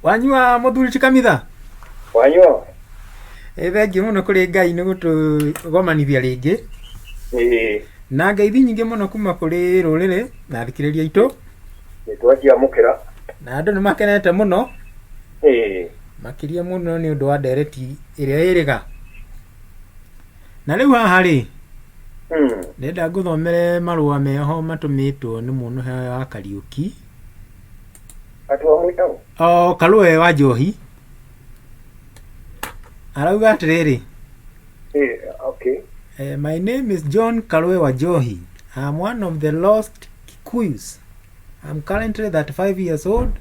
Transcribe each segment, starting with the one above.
Wanyua mũthuri ti kamitha? Wanyua. Ĩ thengiũ mũno kũrĩ Ngai nĩ gũtũgomanithia rĩngĩ. Ĩĩ. Na ngeithi nyingĩ mũno kuma kũrĩ rũrĩrĩ na athikĩrĩria aitũ. Nĩ twaciamũkĩra. Na andũ nĩ makenete mũno. Ĩĩ. Makĩria mũno nĩ ũndũ wa ndereti ĩrĩa ĩrĩga. Na rĩu haha rĩ, ndĩrenda ngũthomere marũa meho matũmĩtwo nĩ mũnũhe wa Kariũki. Atĩ wamwĩta ũ? O Karũe wa Njohi. Arauga atĩrĩrĩ. Okay. My name is John Karue Wanjohi. I'm one of the lost Kikuyus. I'm currently 35 years old.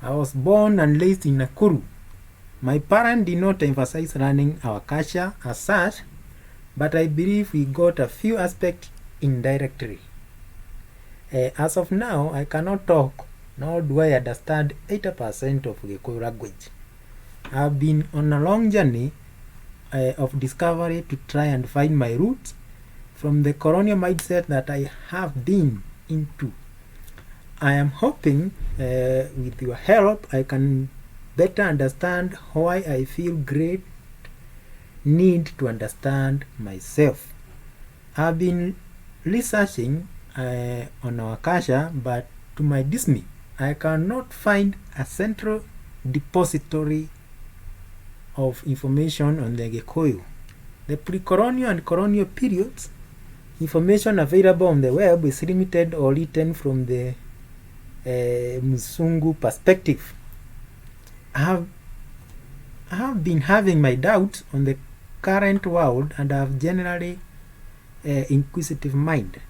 I was born and raised in Nakuru. My parents did not emphasize learning our culture as such, but I believe we got a few aspects indirectly. As of now, I cannot talk, nor do I understand 80% of Gikuyu language. I've been on a long journey of discovery to try and find my roots from the colonial mindset that I have been into. I am hoping with your help I can better understand why I feel great need to understand myself. I've been researching on our culture, but to my dismay, I cannot find a central depository of information on the Gikuyu. The pre-colonial and colonial periods, information available on the web is limited or written from the Mzungu perspective. I have been having my doubts on the current world and have generally inquisitive mind.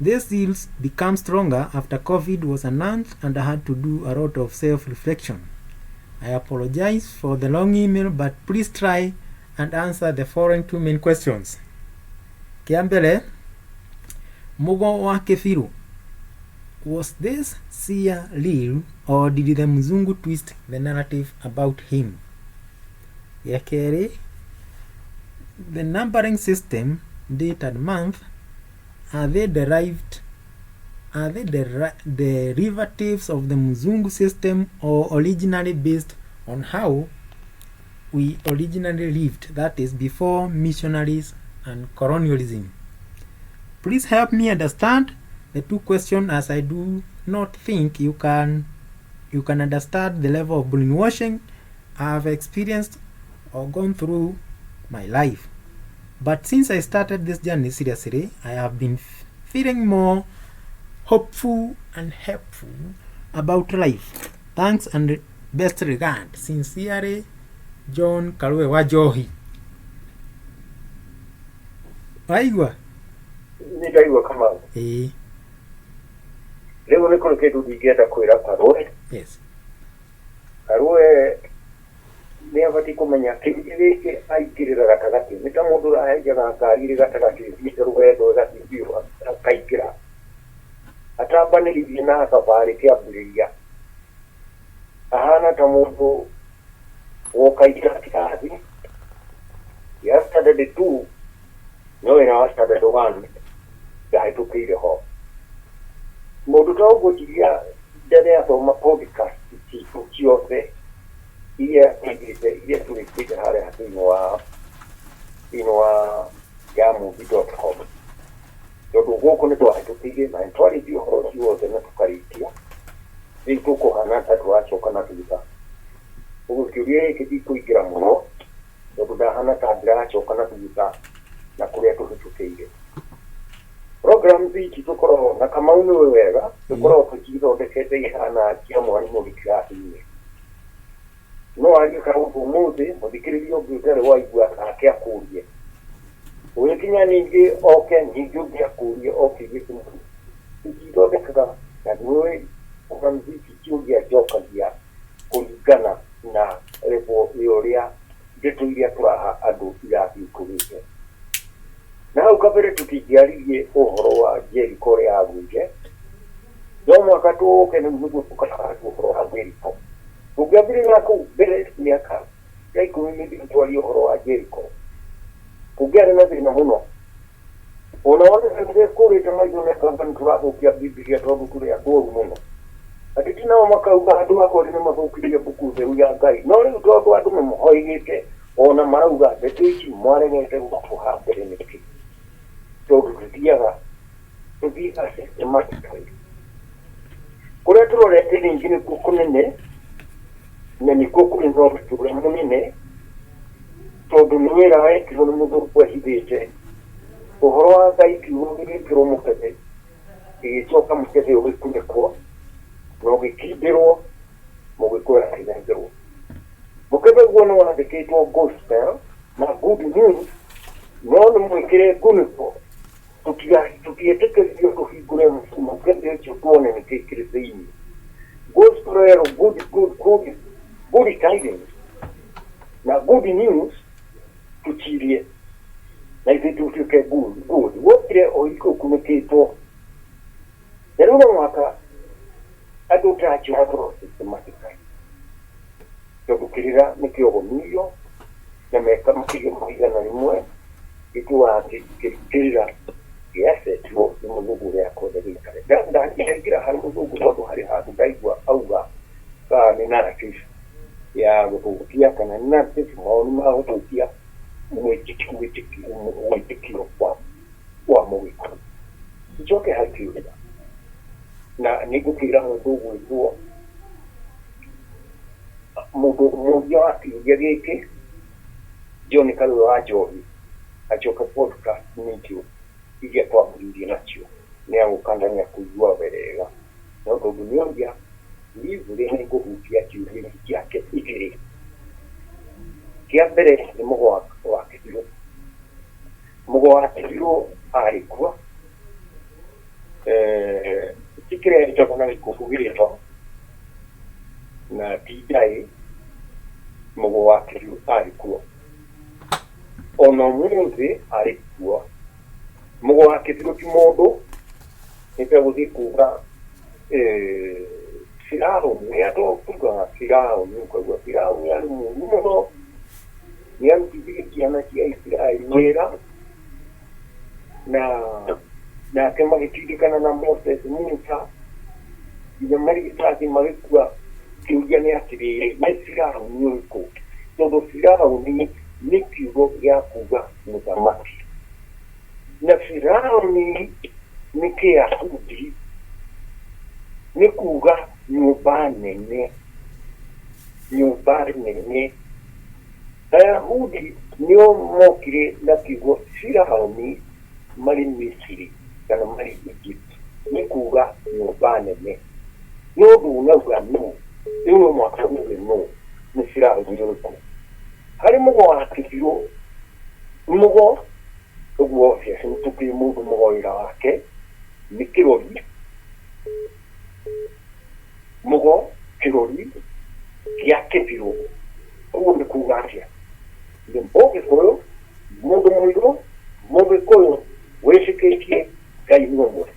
This deals become stronger after COVID was announced and I had to do a lot of self-reflection. I apologize for the long email, but please try and answer the following two main questions. Kĩa mbere, Mugo wa Kĩbiru. Was this seer real or did the Mzungu twist the narrative about him? Gĩa kerĩ, the numbering system, date and month, are they derived are they derivatives of the Mzungu system or originally based on how we originally lived, that is, before missionaries and colonialism? Please help me understand the two questions, as I do not think you can understand the level of brainwashing I have experienced or gone through my life. But since I started this journey seriously, I have been feeling more hopeful and helpful about life. Thanks and best regard. Sincerely, John Karue wa Njohi. Waigua? Nĩ ndaigua, Kamau. Ĩĩ. Rĩu nĩ kũrĩ kĩndũ ndingĩenda kwĩra Karũe. Karũe nĩ abatiĩ kũmenya kĩũria gĩkĩ aingĩrĩra gatagatĩ nĩ ta mũndũ ũrahenjaga ngari ĩrĩ gatagatĩ ĩthiĩte rũgendo ĩgathiĩ biũ akaingĩra atambanĩirie na thabarĩ kĩambĩrĩria, ahana ta mũndũ woka ingĩra kĩrathi gĩa standard 2 no wĩra wa standard 1 ndahĩtũkĩire ho. Mũndũ ta ũguo ndarĩ athoma podcast citũ ciothe iria tũigĩte, iria tũrĩkĩte harĩa thĩinĩ wa yamubi.com, tondũ gũkũ nĩ twahĩtũkĩire na nĩ twarĩtie ũhoro ũcio wothe na tũkarĩkia. Rĩu tũkũhana ta tũracoka na thutha. Ũguo kĩũria gĩkĩ ndikũingĩra mũno tondũ ndahana ta ndĩracoka na thutha na kũrĩa tũhĩtũkĩire. Programs ici tũkoragwo na Kamau nĩwe wega tũkoragwo tũcithondekete ihana cia mwarimũ gĩ kĩrathi-inĩ. No arie kaũndũ ũmũthĩ, mũthikĩrĩria ũngĩ ũtarĩ waigua nake akũrie, ũgĩkinya ningĩ oke ningĩ ũngĩ akũrie o kĩũria kĩmwe. Tũcithondekaga na nĩũĩ programs ici ciũria njokagia kũringana na level ya ũrĩa ndeto iria tũraha andũ irathiĩ ikũrĩte. Na hau kabere tũtingĩaririe ũhoro wa Jericho ũrĩa yagũire, no mũhaka tũũke rĩu nĩguo tũkararia ũhoro wa Jericho. Tũngĩambĩrĩria kũu mbere mĩaka ya 10 mĩthiru twarie ũhoro wa Jericho, kũngĩarĩ na thĩna mũno. Ona wone kũrĩte maitho nĩ kamba nĩ tũrathũkia Bibilia tondũ tũrĩ andũ oru mũno. Ateti nao makauga andũ akwa nĩ mathũkirie mbuku theru ya Ngai. No rĩu tondũ andũ nĩ moigĩte ona marauga ndeto ici mwaregete gũtũha mbere nĩkĩ, tondũ tũthiaga systematically. Kũrĩa tũrorete rĩngĩ nĩkuo kũnene na nĩkuo kũrĩ na ũritũ ũrĩa mũnene, tondũ nĩ wĩra wekirwo nĩ mũthũngũ ehithĩte. Ũhoro wa Ngai kiugo gĩgĩkĩrwo mũkebe, gĩgĩcoka mũkebe ũgĩkunĩkwo na ũgĩkindĩrwo, mũgĩkũyũ akĩnengerwo. Mũkebe guo nĩ wandĩkĩtwo gospel na good news, no nĩ mwĩkĩre ngunĩko, tũtietĩkĩririo tũhingũre mũkebe ũcio tuone nĩkĩ kĩrĩ thĩinĩ. Gospel ĩrerwo good, good, good, good tidings na good news tũcirie na ithuĩ tũtuĩke good, good. Wokire ũkunĩkĩtwo. Na rĩu no mũhaka andũ ta acio makorwo systematically, tondũ kĩrĩra nĩ kĩogomirio na meka makĩria ma 100 gĩtuaga kĩrĩra gĩacetirwo nĩ mũthũngũ ũrĩa akwenda gĩikare. Ndangĩaingĩra harĩ mũthũngũ tondũ harĩ handũ ndaigua auga kana nĩ narrative ya gũthũkia kana nĩ narrative mawoni ma gũthũkia wĩtĩkio wa mũgĩkũyũ. Njoke harĩ kĩũria na nĩ ngũkĩra mũndũ ũgwĩtwo mũndũ mũũria wa kĩũria gĩkĩ John Karũĩ wa Njohi acoke podcast nĩkĩo iria twambĩrĩirie nacio nĩ agũka na nĩ akũigua wega, no tondũ nĩ oria briefly nĩ ngũhutia ciũria ici ciake igĩrĩ. Kĩa mbere nĩ mũgo wa Kĩbirũ. Mũgo wa Kĩbirũ arĩ kuo, ti kĩrĩa gĩtagwo na gĩkũyũ gĩtho na ti njaĩ, mũgo wa Kĩbirũ arĩ kuo. Ona ũmũthĩ arĩ kuo. Mũgo wa Kĩbirũ ti mũndũ, nĩ ta gũthiĩ kuga Firaũni, nĩ andũ tugaga Firaũni, ũkaigua Firaũni arĩ mũũru mũno, nĩ arutithirie ciana cia Isiraeli wĩra, na nake magĩtindĩkana na Moses Musa nginya marigithathi magĩkua. Kĩũria nĩ atĩrĩrĩ, nĩ Firaũni ũrĩkũ? Tondũ Firaũni nĩ kiugo gĩa kuga mũthamaki, na Firaũni nĩ Kĩyahudi, nĩ kuga nyũmba nene, nyũmba nene. Ayahudi nĩo mokire na kiugo Firaũni marĩ Misiri kana marĩ Egypt, nĩ kuga nyũmba nene. Nĩ ũndũ unauga nũ, rĩu no mũhaka uge nũ, nĩ Firaũni ũrĩkũ? Harĩ mũgo wa Kĩbirũ, mũgo ũguo obvious nĩ tũkĩũĩ mũndũ mũgo wĩra wake nĩ kĩrori, mũgo kĩrori gĩa Kĩbirũ. Ũguo nĩ kuga atĩa? Nĩ mũgĩkũyũ, mũndũ mũirũ, mũgĩkũyũ wĩtĩkĩtie Ngai nĩ ũmwe.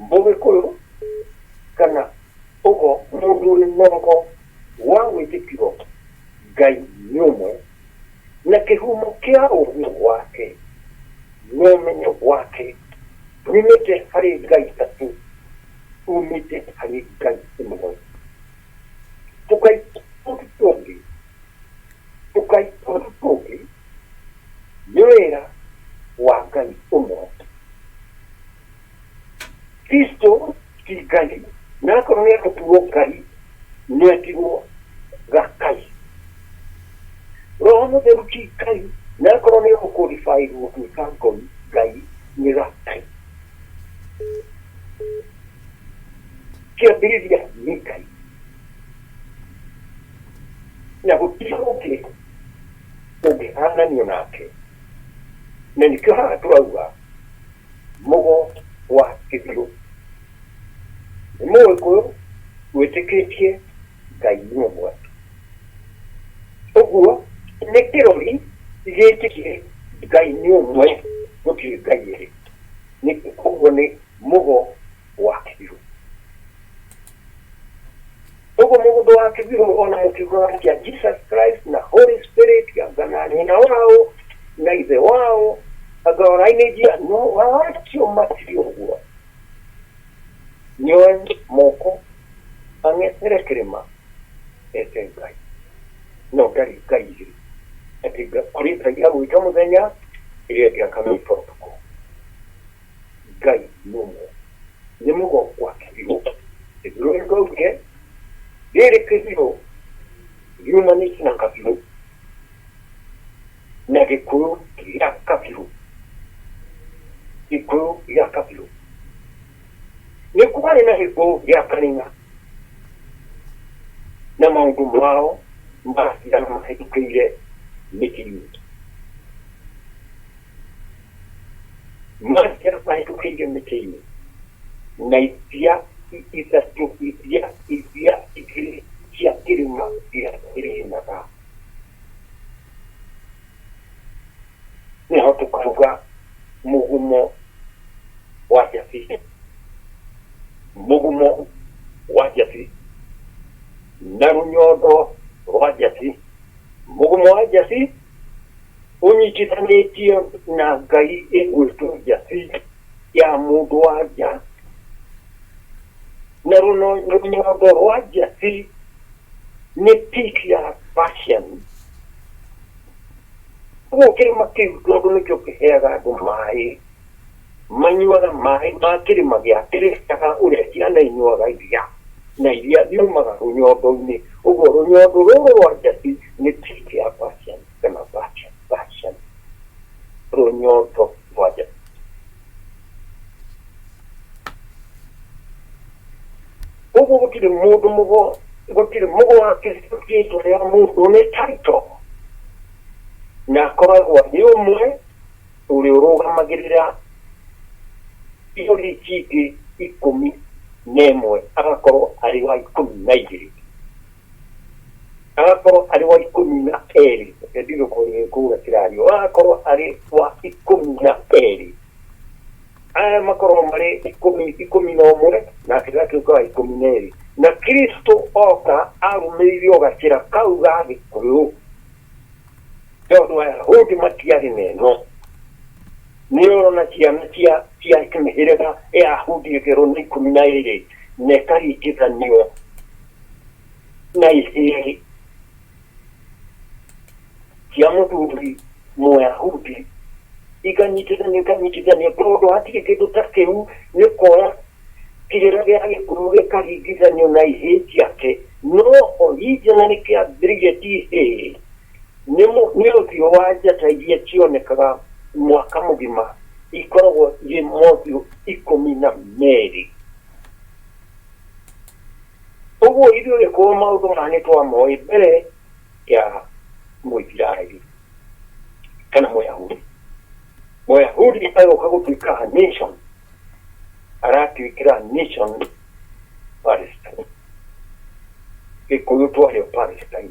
Mũgĩkũyũ kana ũgo mũndũ ũrĩ na ũgo wa wĩtĩkio Ngai nĩ ũmwe, na kĩhumo kĩa ũũgĩ wake na ũmenyo wake umĩte harĩ Ngai tatũ, umĩte harĩ Ngai ũmwe. Tũkai tũtũ tũngĩ, tũkai tũtũ tũngĩ nĩ wĩra wa Ngai ũmwe. Kristo ti Ngai, na akorwo nĩ egũtuo Ngai, nĩ etirwo Gakai. Roho Mũtheru ti Ngai, na akorwo nĩ egũqualify gũtuĩka Ngai, Ngai nĩ Gakai. Kĩambĩrĩria nĩ Ngai, na gũtirĩ ũngĩ ũngĩhananio nake, na nĩkĩo haha tũrauga mũgo wa Kĩbirũ nĩ mũgĩkũyũ wĩtĩkĩtie Ngai nĩ ũmwe. Ũguo nĩ kĩrori gĩtĩkie Ngai nĩ ũmwe, gũtirĩ Ngai ĩrĩ. Ũguo nĩ mũgo wa Kĩbirũ. Ũguo mũgũndũ wa Kĩbirũ ona mũkiugaga atĩa Jesus Christ na Holy Spirit anga na nyina wao na ithe wao anga lineage no acio matirĩ ũguo. Nĩoe moko ang'ethere kĩrĩma ete Ngai. No ndarĩ Ngai igĩrĩ. Atĩ kũrĩ Ngai agwĩta mũthenya, ĩrĩa ĩngĩ akamĩta ũtukũ. Ngai nĩ ũmwe. Nĩ mũgo wa kĩbirũ. Kĩbirũ nĩ twaugire, rĩrĩ kĩbirũ riumanĩte na kabirũ. Na Gĩkũyũ gĩa kabirũ. Gĩkũyũ gĩa kabirũ. Nĩ kwarĩ na Gĩkũyũ gĩa Kaning'a. Na maũndũ mao mathiaga mahĩtũkĩire mĩtĩ-inĩ. Mathiaga mahĩtũkĩire mĩtĩ-inĩ. Na ithia ithatũ, ithia, ithia igĩrĩ cia kĩrĩma gĩa Kĩrĩnyaga. Nĩho tũkauga mũgumo wa njabi, mũgumo wa njabi na rũnyondo rwa njabi. Mũgumo wa njabi ũnyitithanĩtio na Ngai ĩgwĩtwo njabi ya mũndũ wa nja, na rũnyondo rwa njabi nĩ peak ya passion. Ũguo kĩrĩma kĩu tondũ nĩkĩo kĩheaga andũ maĩ, manyuaga maĩ ma kĩrĩma gĩa Kĩrĩnyaga ũrĩa ciana inyuaga iria, na iria riumaga rũnyondo-inĩ. Ũguo rũnyondo rũrũ rwa njati nĩ peak ya passion kana passion, passion, rũnyondo rwa njati. Ũguo gũtirĩ mũndũ mũgo, gũtirĩ mũgo wa rĩtwa rĩa mũndũ nĩ title, na akoragwo arĩ ũmwe ũrĩa ũrũgamagĩrĩra irio ici ingĩ ikũmi na ĩmwe, agakorwo arĩ wa ikũmi na igĩrĩ, agakorwo arĩ wa ikũmi na erĩ, reke ndige kũũra kĩrario, agakorwo arĩ wa ikũmi na erĩ. Aya makoragwo marĩ ikũmi, ikũmi na ũmwe, nake gatuĩka wa ikũmi na erĩ. Na Kristo oka arũmĩrĩire o gacĩra kau ga Gĩkũyũ, tondũ Ayahudi matiarĩ na ĩno. Nĩ ũrona ciana cia cia mĩhĩrĩga ya Ayahudi ĩkerwo nĩ ikũmi na ĩrĩ, na ĩkaringithanio na ihĩĩ cia mũthuri Mũyahudi ikanyitithanio ikanyitithanio tondũ hatirĩ kĩndũ ta kĩu nĩ kuoya kĩrĩra gĩa Gĩkũyũ gĩkaringithanio na ihĩĩ ciake no originally kĩambĩrĩirie ti ihĩĩ nĩ ũthiũ wa njata iria cionekaga mwaka mũgima ikoragwo irĩ mothiũ ikũmi na merĩ. Ũguo ithuĩ Gĩkũyũ maũndũ maya nĩ twamoĩ mbere ya Mũisiraeli kana Mũyahudi. Mũyahudi agoka gũtuĩka nation, aratuĩkĩra nation Palestine. Gĩkũyũ twarĩ o Palestine.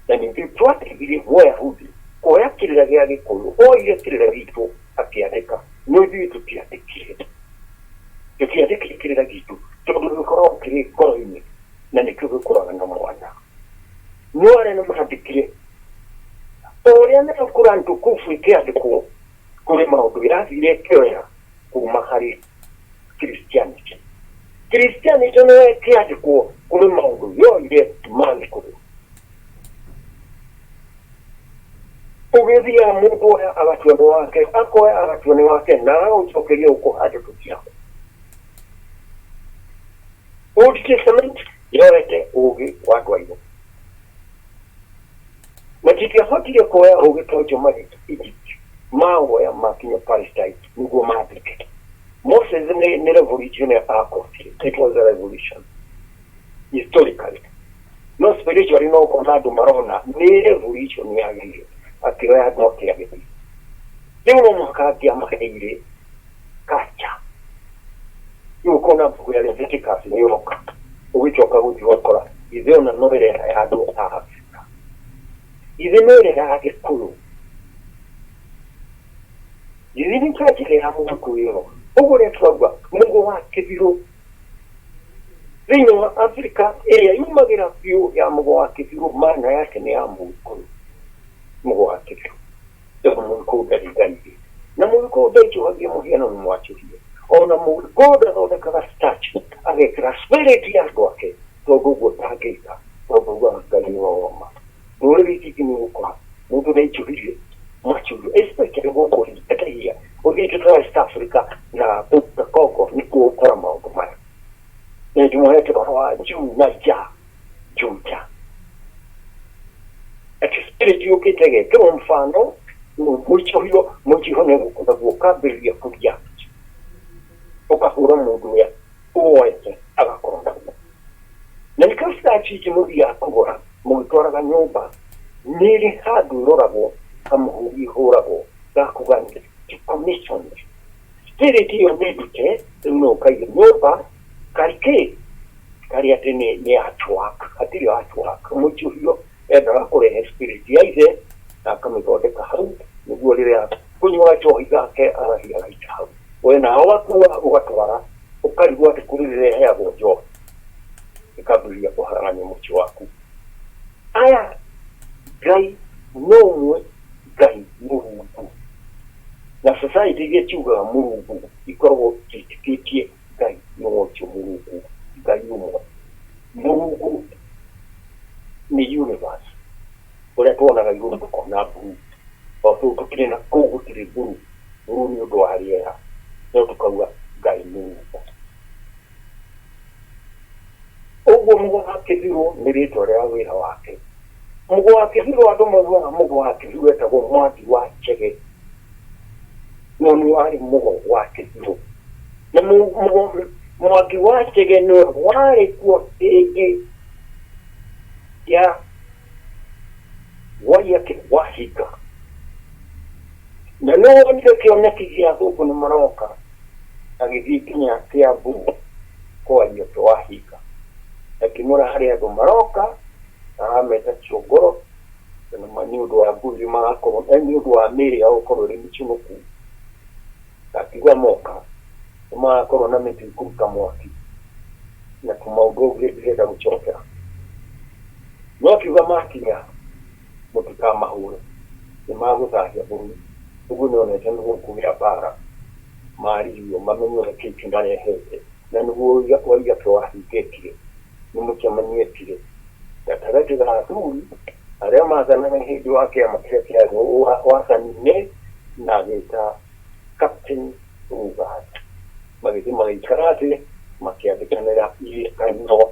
Na ningĩ twateithirie Mũyahudi kuoya kĩrĩra gĩa Gĩkũyũ, oire kĩrĩra gitũ akĩandĩka, no ithuĩ tũtiandĩkire. Tũtiandĩkire kĩrĩra gitũ tondũ gĩkoragwo kĩrĩ ngoro-inĩ na nĩkĩo gĩkũraga na mwana. No arĩa nĩ mandĩkire o ũrĩa nayo Quran tukufu ĩkĩandĩkwo kũrĩ maũndũ yathire ĩkĩoya kuma harĩ Christianity. Christianity nayo ĩkĩandĩkwo kũrĩ maũndũ yoire ma Gĩkũyũ. Ũgĩthiaga mũndũ oya agatua nĩ wake, akoya agatua nĩ wake na agagũcokeria ũkũha ndeto ciaku. Old Testament yoete ũgĩ wa andũ airũ. Matingĩahotire kuoya ũgĩ ta ũcio marĩ Egypt, mawoya makinya Palestine nĩguo mandĩke. Moses nĩ revolution akokire. It was a revolution historically. No spiritually no ũkona andũ marona nĩ revolution yagĩrĩire akĩoya andũ akĩagĩrĩire. Rĩu no mũhaka angĩamaheire culture. Rĩu ũkona mbuku ya Leviticus nĩ ĩroka ũgĩcoka gũthiĩ ũgakora ithe ona no ĩreha ya andũ a Afrika. Ithe no ĩreha ya Gĩkũyũ. Ithe nĩ culture ya Mũgĩkũyũ ĩroka. Ũguo ũrĩa twauga mũgo wa kĩbirũ thĩinĩ wa Afrika ĩrĩa yumagĩra biũ ya mũgo wa kĩbirũ maana yake nĩ ya Mũgĩkũyũ. Mũgo wa kĩbirũ. Tondũ Mũgĩkũyũ ndarĩ ngai igĩrĩ. Na Mũgĩkũyũ ndaicũhagia mũhianano mwacũhie. Ona Mũgĩkũyũ ndathondekaga statue agekĩra spirit ya andũ ake, tondũ ũguo ndangĩka, tondũ augaga Ngai nĩwe woma. Ndũrĩrĩ ici ingĩ nĩ ũgũkora mũndũ nĩ aicũhirie macurio, especially gũkũ Kenya, ũthiĩte ta West Africa na kũu Congo nĩkuo ũgũkora maũndũ maya. Nĩ ndĩmũhete ũhoro wa Juu na Ja, Juja. Atĩ spirit yũkĩte ĩgekĩrwo mfano mũicũhio, mũicũhio nĩ naguo ũkambĩrĩria kũria, ũkahũra mũndũ ũrĩa ũwoete agakorwo naguo. Na nĩkĩo statue ici mũthiaga kũgũra mũgĩtwaraga nyũmba, nĩ ĩrĩ handũ ĩroragwo kamũhũri ĩhũragwo gakuga ti commissioned. Spirit ĩyo nĩ ndute, rĩu no ũkaige nyũmba karĩ kĩ karĩ atĩ nĩ artwork, hatirĩ artwork. Mũicũhio endaga kũrehe spirit ya ithe na akamĩthondeka hau nĩguo rĩrĩa kũnyua gacohi gake agathiĩ agaita hau. We nawe ũgakua ũgatwara ũkarigwo atĩ kũrĩ rĩrĩa ĩheagwo njohi ĩkambĩrĩria kũharagania mũciĩ waku. Aya Ngai no ũmwe, Ngai Mũrungu. Na society iria ciugaga Mũrungu ikoragwo ciĩtĩkĩtie Ngai nĩ ũcio Mũrungu, Ngai ũmwe. Mũrungu nĩ universe, ũrĩa tuonaga igũrũ tũkona blue, o tũu tũkĩrĩ na kũu gũtirĩ blue, blue nĩ ũndũ wa rĩera, no tũkauga Ngai Mũrungu. Ũguo Mũgo wa Kĩbirũ nĩ rĩtwa rĩa wĩra wake. Mũgo wa Kĩbirũ andũ maugaga Mũgo wa Kĩbirũ etagwo Mwangi wa Chege, no nĩ warĩ Mũgo wa Kĩbirũ. Na Mũgo Mwangi wa Chege nĩwe warĩ kuo hĩndĩ ya Waiyaki Wahinga. Na nĩ wonire kĩoneki gĩa athũngũ nĩ maroka, agĩthiĩ nginya Kiambu kwa Waiyaki Wahinga, akĩmwĩra harĩ andũ maroka, arameta Kiongoro, na nĩ ũndũ wa nguo iria marakorwo, nĩ ũndũ wa mĩĩrĩ yao gũkorwo ĩrĩ mĩcũnũku, akiuga moka nĩ magakorwo na mĩtĩ ĩkũruta mwaki na tũmaũndũ ũguo ndirenda gũcokera. No akiuga makinya mũtikamahũre, nĩ magũthahia bũrũri. Ũguo nĩ onete nĩ gũkũgĩa mbara, maririo mamenye nĩkĩ kĩmarehete, na nĩguo Waiyaki wahingĩtie, nĩ mũcemanio ekire gatagatĩ ga athuri arĩa mathanaga hĩndĩ wa kĩama kĩrĩa kĩarĩ wathani-inĩ na agĩta Captain Lugard. Magĩthiĩ magĩikara thĩ makĩandĩkanĩra irĩkanĩro,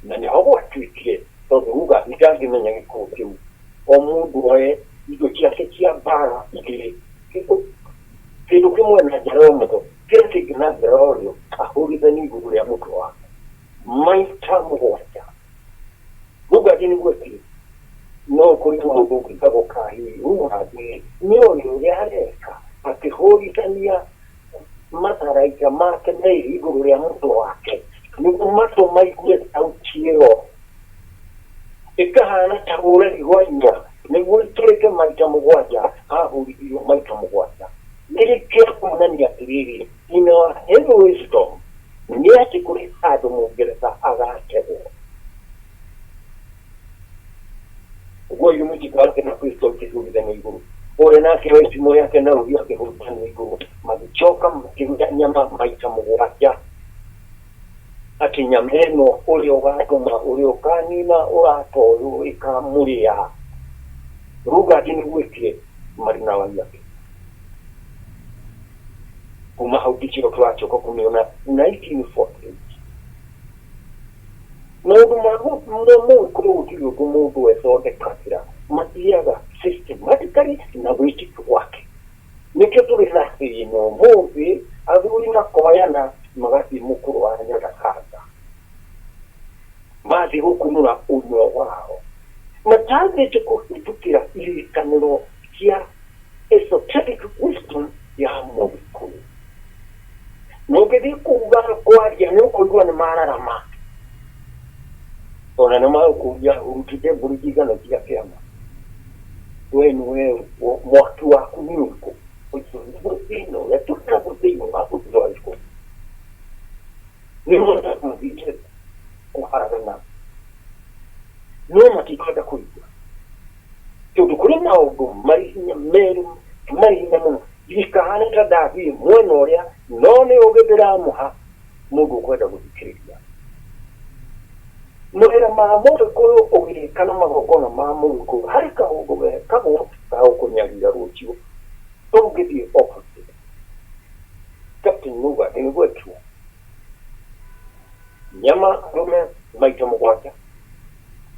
na nĩho gwatuĩkire tondũ Lugard ndangĩmenya gĩkũyũ kĩu, o mũndũ oe indo ciake cia mbara igĩrĩ, kĩndũ kĩmwe na njara ya ũmotho, kĩrĩa kĩngĩ na njara ya ũrĩo, ahũrithanie igũrũ rĩa mũtwe wake maita mũgwanja. Lugard nĩguo ekire, no kũrĩ mũndũ ũngĩtagwo Kahii Lugard nĩ oĩ ũrĩa areka, akĩhũrithania matharaita make merĩ igũrũ rĩa mũtwe wake nĩguo matũ maigue thauti ĩyo ĩkahana ta ũreri wa inya, nĩguo ĩtũrĩke maita mũgwanja, ahũrithirio maita mũgwanja. Kĩrĩ kĩa kuonania atĩrĩrĩ, in our heavy wisdom, nĩ atĩ kũrĩ handũ Mũngeretha agategwo. Ũguo oire mũtitũ wake na pistol ĩkĩhũrithania igũrũ, ũrĩa nake oe itimũ rĩake na rũhiũ akĩhũrithania igũrũ, magĩcoka makĩruta nyama maita mũgwanja, atĩ nyama ĩno ũrĩa ũgatũma, ũrĩa ũkanina ũrata ũyũ ĩkamũrĩa. Lugard nĩguo ekire marĩ na Waiyaki. Kuma hau ndikĩo tũracoka kũmĩona 1948. Maũndũ ma Mũgĩkũyũ gũtirĩ ũndũ mũndũ ethondekagĩra, mathiaga systematically na wĩtĩkio wake. Nĩkĩo tũrĩ na thĩna ũmũthĩ, athuri makoyana magathiĩ mũkũrũ wa Nyagakanga, mathiĩ gũkunũra ũmwe wao, matambĩte kũhĩtũkĩra irĩkanĩro cia esoteric wisdom ya Mũgĩkũyũ. Na ũngĩthiĩ kuga kwaria nĩ ũkũigua nĩ mararama, ona nĩ magũkũria ũrutĩte mbũri cigana cia kĩama, we nĩwe mwaki waku nĩ ũrĩkũ? Ũcio nĩguo thĩna ũrĩa tũrĩ naguo thĩinĩ wa bũrũri wa Gĩkũyũ. Nĩ mathiĩte kũharagana, no matikwenda kũigua, tondũ kũrĩ maũndũ marĩ hinya merĩ marĩ hinya mũno. Ndikahane ta ndathiĩ mwena ũrĩa no nĩ ũgĩ ndĩramũha mũndũ ũkwenda gũthikĩrĩria. Mawĩra ma mũgĩkũyũ ũgĩka na magongona ma mũgĩkũyũ harĩ kaũndũ gekagwo ga gũkũnyarira rũciũ ũngĩthiĩ opposite. Captain Muga nĩgwetwo nyama arũme maita mũgwanja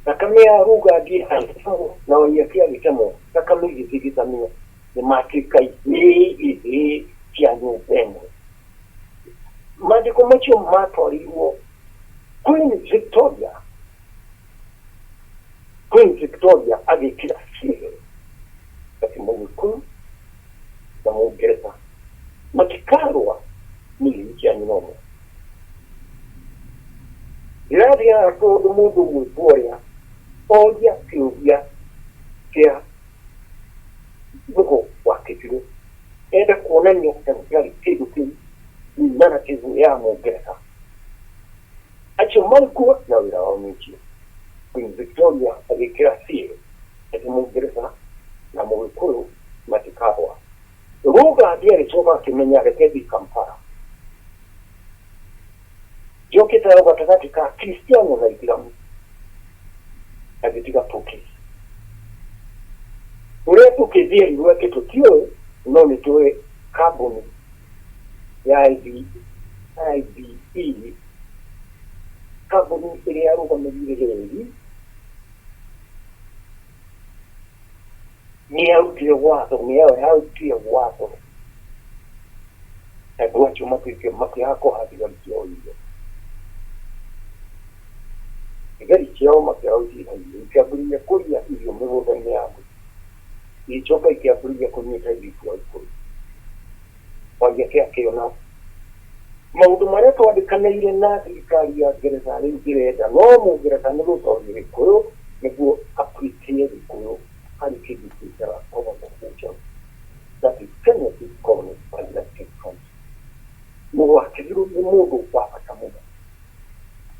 thakame ya Ruga ndiĩ agĩtemwo na Waiyaki agĩtemwo thakame igĩthigithanio nĩ matuĩka ihĩĩ ihĩĩ cia nyũmba ĩmwe. Maandĩko macio matwarirwo Queen Victoria. Queen Victoria agĩkĩra seal atĩ Mũgĩkũyũ na Mũngeretha matikarũa nĩ ihĩĩ cia nyina ũmwe. Ndĩrathiaga tondũ mũndũ ũgwĩtwo ũrĩa oria kĩũria kĩa Mũgo wa Kĩbirũ enda kuonania ta gũtarĩ kĩndũ kĩu narrative ya Mũngeretha. Acio marĩ kuo na wĩra wao nĩ ũcio. Queen Victoria agĩkĩra seal atĩ Mũngeretha na Mũgĩkũyũ matikarũa. Rugandi agĩcoka akĩmenya reke thiĩ Kampala. Njokĩte hau gatagatĩ ka Kristiano na Ithiramu. Agĩtiga Tukis. Ũrĩa Tukis yerirwo eke tũtiũĩ, no nĩ tũĩ kambuni ya IBE, kambuni ĩrĩa yarũgamĩrĩire reri, nĩ yarutire watho, nĩyo yarutire watho andũ acio matuĩke makĩaga kũha thigari ciao irio. Thigari ciao makĩaga gũciha irio, ikĩambĩrĩria kũrĩa irio mĩgũnda-inĩ ya andũ, igĩcoka ikĩambĩrĩria kũnyita airĩtu a Gĩkũyũ. Waiyaki akĩona maũndũ marĩa twandĩkanĩire na thirikari ya Ngeretha rĩu ndĩrenda no Mũngeretha nĩ gũtoria Gĩkũyũ nĩguo appreciate Gĩkũyũ harĩ kĩndũ kĩtaga common culture. That is Kenya is colony by 1920. Mũgo wa Kĩbirũ nĩ mũndũ wa bata mũno.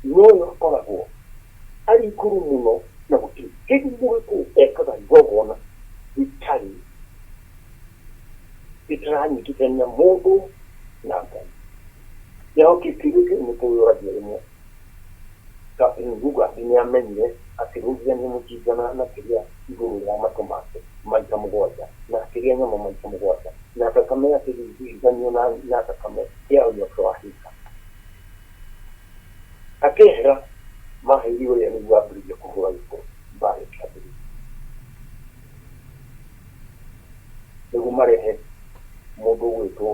Noyo akoragwo arĩ igũrũ mũno na gũtirĩ kĩndũ Mũgĩkũyũ ekaga igongona rĩtarĩ rĩtaranyitithania mũndũ na Ngai. Nĩho kĩũria kĩu nĩ tũyũragia rĩmwe. Captain Lugard nĩ amenyire akĩrũithania mũjinga na kĩrĩa igũrũ rĩa matũ make maita mũgwanja na akĩrĩa nyama maita mũgwanja na thakame yake ĩgĩthigithanio na thakame ya ũrĩa wa Hika. Akĩehera maheirwo ũrĩa nĩguo ambĩrĩria kũhũra gĩko mbara ĩkĩambĩrĩria. Nĩguo marehe mũndũ ũgwĩtwo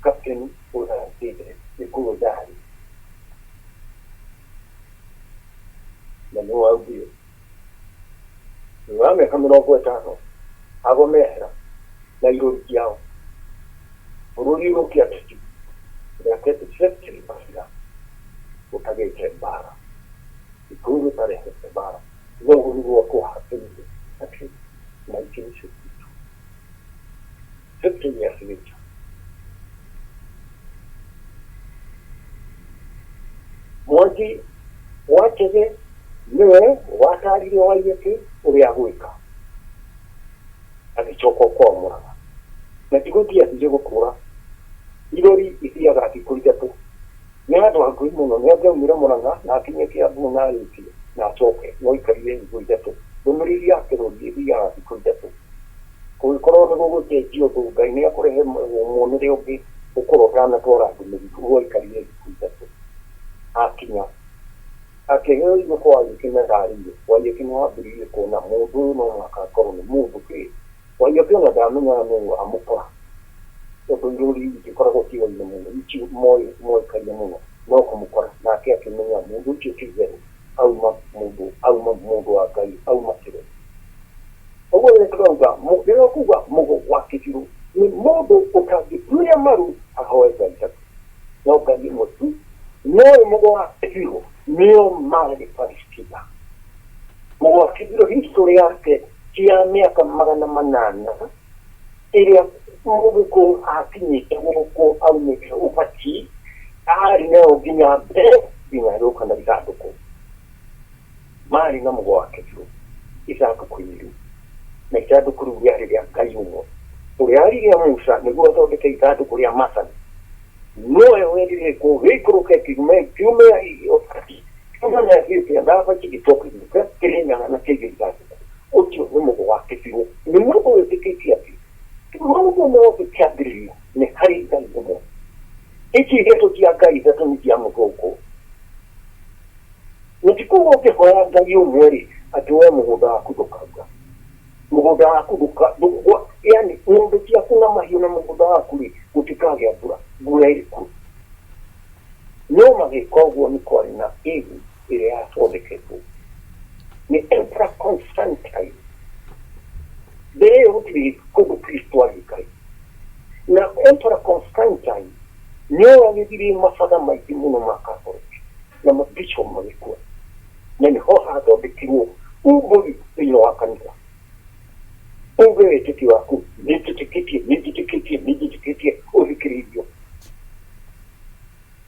Captain ũrĩa Gĩkũyũ ndarĩ na nĩ waugire thutha wa mĩaka 50 ago mehera na irũri ciao bũrũri ũrũkia titi mĩaka 50 mathira gũtagĩte mbara Gĩkũyũ gĩtarehete mbara no ũguo nĩguo kwahappenire atĩ 1952 50 years later Mwangi wa Chege nĩwe watarire Waiyaki ũrĩa agwĩka agĩcoka kwao Mũrang'a na ti gũthiĩ athire gũtũra irori ithiaga thikũ ithatũ nĩ handũ hakuhĩ mũno nĩ angĩaumire Mũrang'a na akinye Kĩambu na arĩkie na acoke no aikarire thikũ ithatũ ndũmĩrĩri ya kĩrori ĩthiaga thikũ ithatũ kũngĩkorwo nĩ gũgũcenjia ũndũ Ngai nĩ akũrehe muonere ũngĩ ũkorwo ũtanatwara ndũmĩrĩri ũguo aikarire thikũ ithatũ akinya akĩheo irio kwa Waiyaki na ndarĩire Waiyaki nĩ wambĩrĩirie kuona mũndũ ũyũ no mũhaka akorwo nĩ mũndũ kĩ Waiyaki ona ndamenyaga nũ wamũkora tondũ irũri itikoragwo ciũaine mũno moĩkaine mũno no kũmũkora nake akĩmenya mũndũ ũcio ti itherũ auma mũndũ auma mũndũ wa Ngai auma kĩro ũguo rĩrĩa tũrauga rĩrĩa ũkuga Mũgo wa Kĩbirũ nĩ mũndũ ũtangĩturia maru ahoe Ngai ithatũ no Ngai ĩmwe tu noĩ Mũgo wa Kĩbirũ nĩo marĩ Palestina. Mũgo wa Kĩbirũ history yake ti ya mĩaka 800 ĩrĩa Mũgĩkũyũ akinyĩte gũkũ aumĩte ũbati arĩ nayo nginya mbere nginya agĩũka na ithandũkũ marĩ na Mũgo wa Kĩbirũ ithandũkũ-inĩ rĩu na ithandũkũ rĩu rĩarĩ rĩa Ngai ũmwe. Ũrĩa aririe Musa nĩguo athondeke ithandũkũ rĩa maathani, nowe werire gĩkũyũ gĩikũrũke kiume kiume kiume na Ethiopia na Abachi gĩcoke gĩũke Kĩrĩnyaga na kĩige ithandũkũ. Ũcio nĩ mũgũ wa kĩbirũ. Nĩ mũndũ wĩtĩkĩtie atĩ maũndũ mothe kĩambĩrĩrio nĩ harĩ Ngai ũmwe. Ici ithatũ cia Ngai ithatũ nĩ cia mũthũngũ. Na ti kuga ũngĩhoya Ngai ũmwe-rĩ, atĩ we mũgũnda waku ndũkaura. Mũgũnda waku ndũka, yani ng'ombe ciaku na mahiũ na mũgũnda waku-rĩ, gũtikagĩa mbura. Mbura ĩrĩ kuo. No magĩka ũguo nĩ kwarĩ na ĩgu ĩrĩa yathondeketwo nĩ Emperor Constantine. Mbere ĩyo gũtirĩ kũndũ Kristo arĩ Ngai. Na Emperor Constantine nĩwe wagĩthirie mabatha maingĩ mũno ma Catholic na mabishop magĩkua. Na nĩho hathondekirwo umbũri thĩinĩ wa kanitha. Uge wĩtĩkio waku, nĩnjĩtĩkĩtie, nĩnjĩtĩkĩtie, nĩnjĩtĩkĩtie, ũthikĩrĩirio.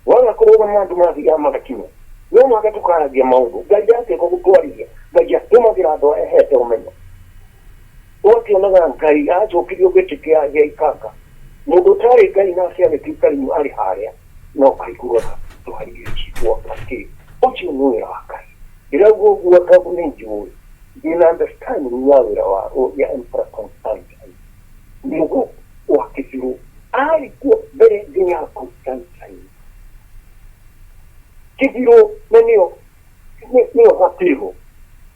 Waga kũrũgama andũ mathiaga magakinya. No mũhaka tũkaragia maũndũ. Ngai ndangĩũka gũtwarĩria. Ngai atũmagĩra andũ arĩa ahete ũmenyo. Ũgakĩonaga Ngai acokirio gĩtĩ kĩa gĩa ikanga. Mũndũ ũtarĩ Ngai nake agĩtuĩka rĩu arĩ harĩa na ũkaiguaga tũharĩrĩcitwo atĩ ũcio nĩ wĩra wa Ngai. Ndĩrauga ũguo tondũ nĩ njũĩ ndĩna understanding ya wĩra wa ya Emperor Constantine. Mũgo wa kĩbirũ arĩ kuo mbere nginya ya Constantine. Kĩbirũ na nĩyo nĩyo gabirũ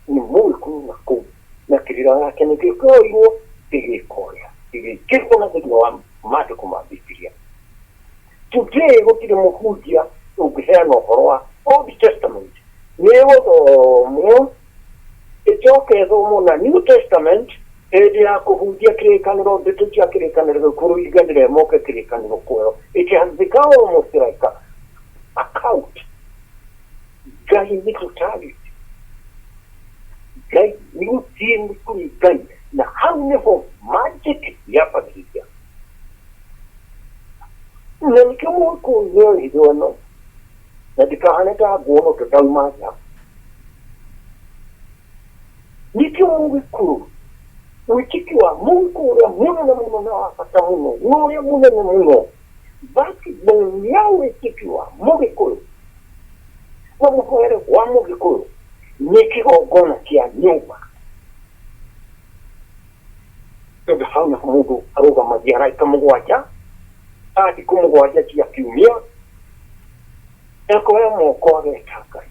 nĩ mũgĩkũyũ na kũu na kĩrĩra yake nĩkĩo kĩoirwo gĩgĩka ũrĩa gĩgĩkĩrwo na thĩinĩ wa maandĩko ma Bibilia. Today gũtirĩ mũhunjia ũngĩheana ũhoro wa Old Testament nĩ ĩgũthomwo ĩcoke ĩthomwo na New Testament hĩndĩ ya kũhunjia kĩrĩkanĩro ndeto cia kĩrĩkanĩro gĩkũrũ iganĩre moke kĩrĩkanĩro kwerũ. It has become almost like a cult. Ngai nĩ totality. Ngai nĩ gũthiĩ nĩ kũrĩ Ngai na hau nĩho magic yambagĩrĩria. Na nĩkĩo mũgĩkũyũ nĩoĩ hitho ĩno na ndikahane ta nguono ta ndauma nja. Nĩkĩo mũgĩkũyũ wĩtĩkio wa mũgĩkũyũ ũrĩa mũnene mũno na wa bata mũno na ũrĩa mũnene mũno backbone ya wĩtĩkio wa mũgĩkũyũ na mũhoere wa mũgĩkũyũ nĩ kĩgongona kĩa nyũmba. Tondũ hau nĩho mũndũ arũgamagia araika mũgwanja, a thikũ mũgwanja cia kiumia, akoya moko ageta Ngai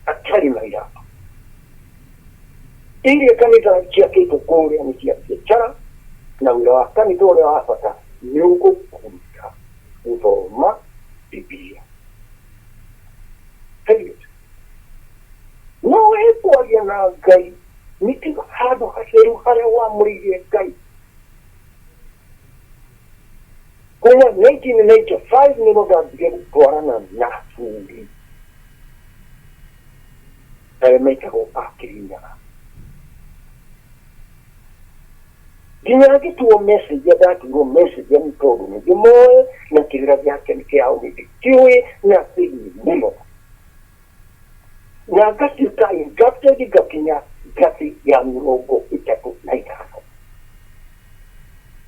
atarĩ na iratũ. Iria kanitha ciakĩtwo kũrĩa nĩ cia biacara, na wĩra wa kanitha ũrĩa wa bata nĩ ũgũkũruta gũthoma Bibilia. Period. No we kwaria na Ngai nĩ tiga handũ hatheru harĩa wamũrĩire Ngai. Kuma 1995 nĩguo ndambire gũtwarana na athuri arĩa metagwo a Kĩrinyaga. Nginya ngĩtuo messenger ndatuirwo messenger nĩ tondũ nĩ ndĩmoĩ na kĩrĩra gĩake nĩ kĩao nĩ ndĩkĩũĩ na thĩinĩ mũno. Na ngatuĩka inducted ngakinya ngathĩ ya mĩrongo ĩtatũ na ithano.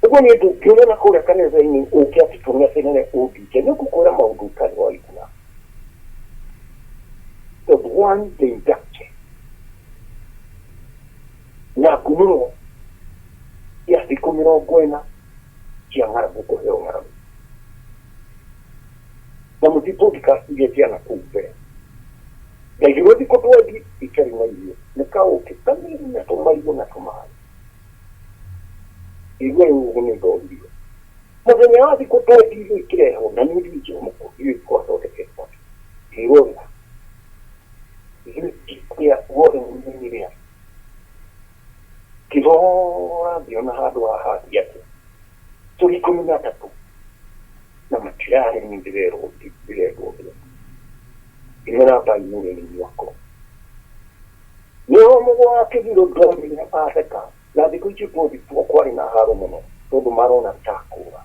Ũguo niĩ ndũngĩũria na kũrĩa kanitha-inĩ ũke atĩ tũng'ethanĩre ũndute nĩ ngũkwĩra maũndũ ũtarĩ waigua. Tondũ one the inducted na ngumũro ya thikũ mĩrongo ĩna cia ng'aragu kũheo ng'aragu na mũtitũthika iria cia na kũu mbere. Ndaigirwo thikũ twendi itarĩ na irio nĩ kaũkĩ kanini na tũmarigũ na tũmaĩ. Ngĩigua rĩu ũguo nĩ ndoririo. Mũthenya wa thikũ twendi irio ikĩrehwo na niĩ ndiũĩ ndiũĩ gwathondeketwo atĩa. Ngĩrwo wega ithuĩ tikũrĩa guothe mũrĩa. Ngĩrora ngĩona handũ haha hathiĩ atĩa. Tũrĩ ikũmi na atatũ na matirarĩ niĩ ndĩrerwo ndĩrerwo ndĩe. Ngĩmera mbai mũrĩe nĩ inyuĩ akũrũ. Nĩho mũgwa wa kĩbirũ ndonire atheka na thikũ icio twothitwo kwarĩ na haro mũno tondũ marona takũra.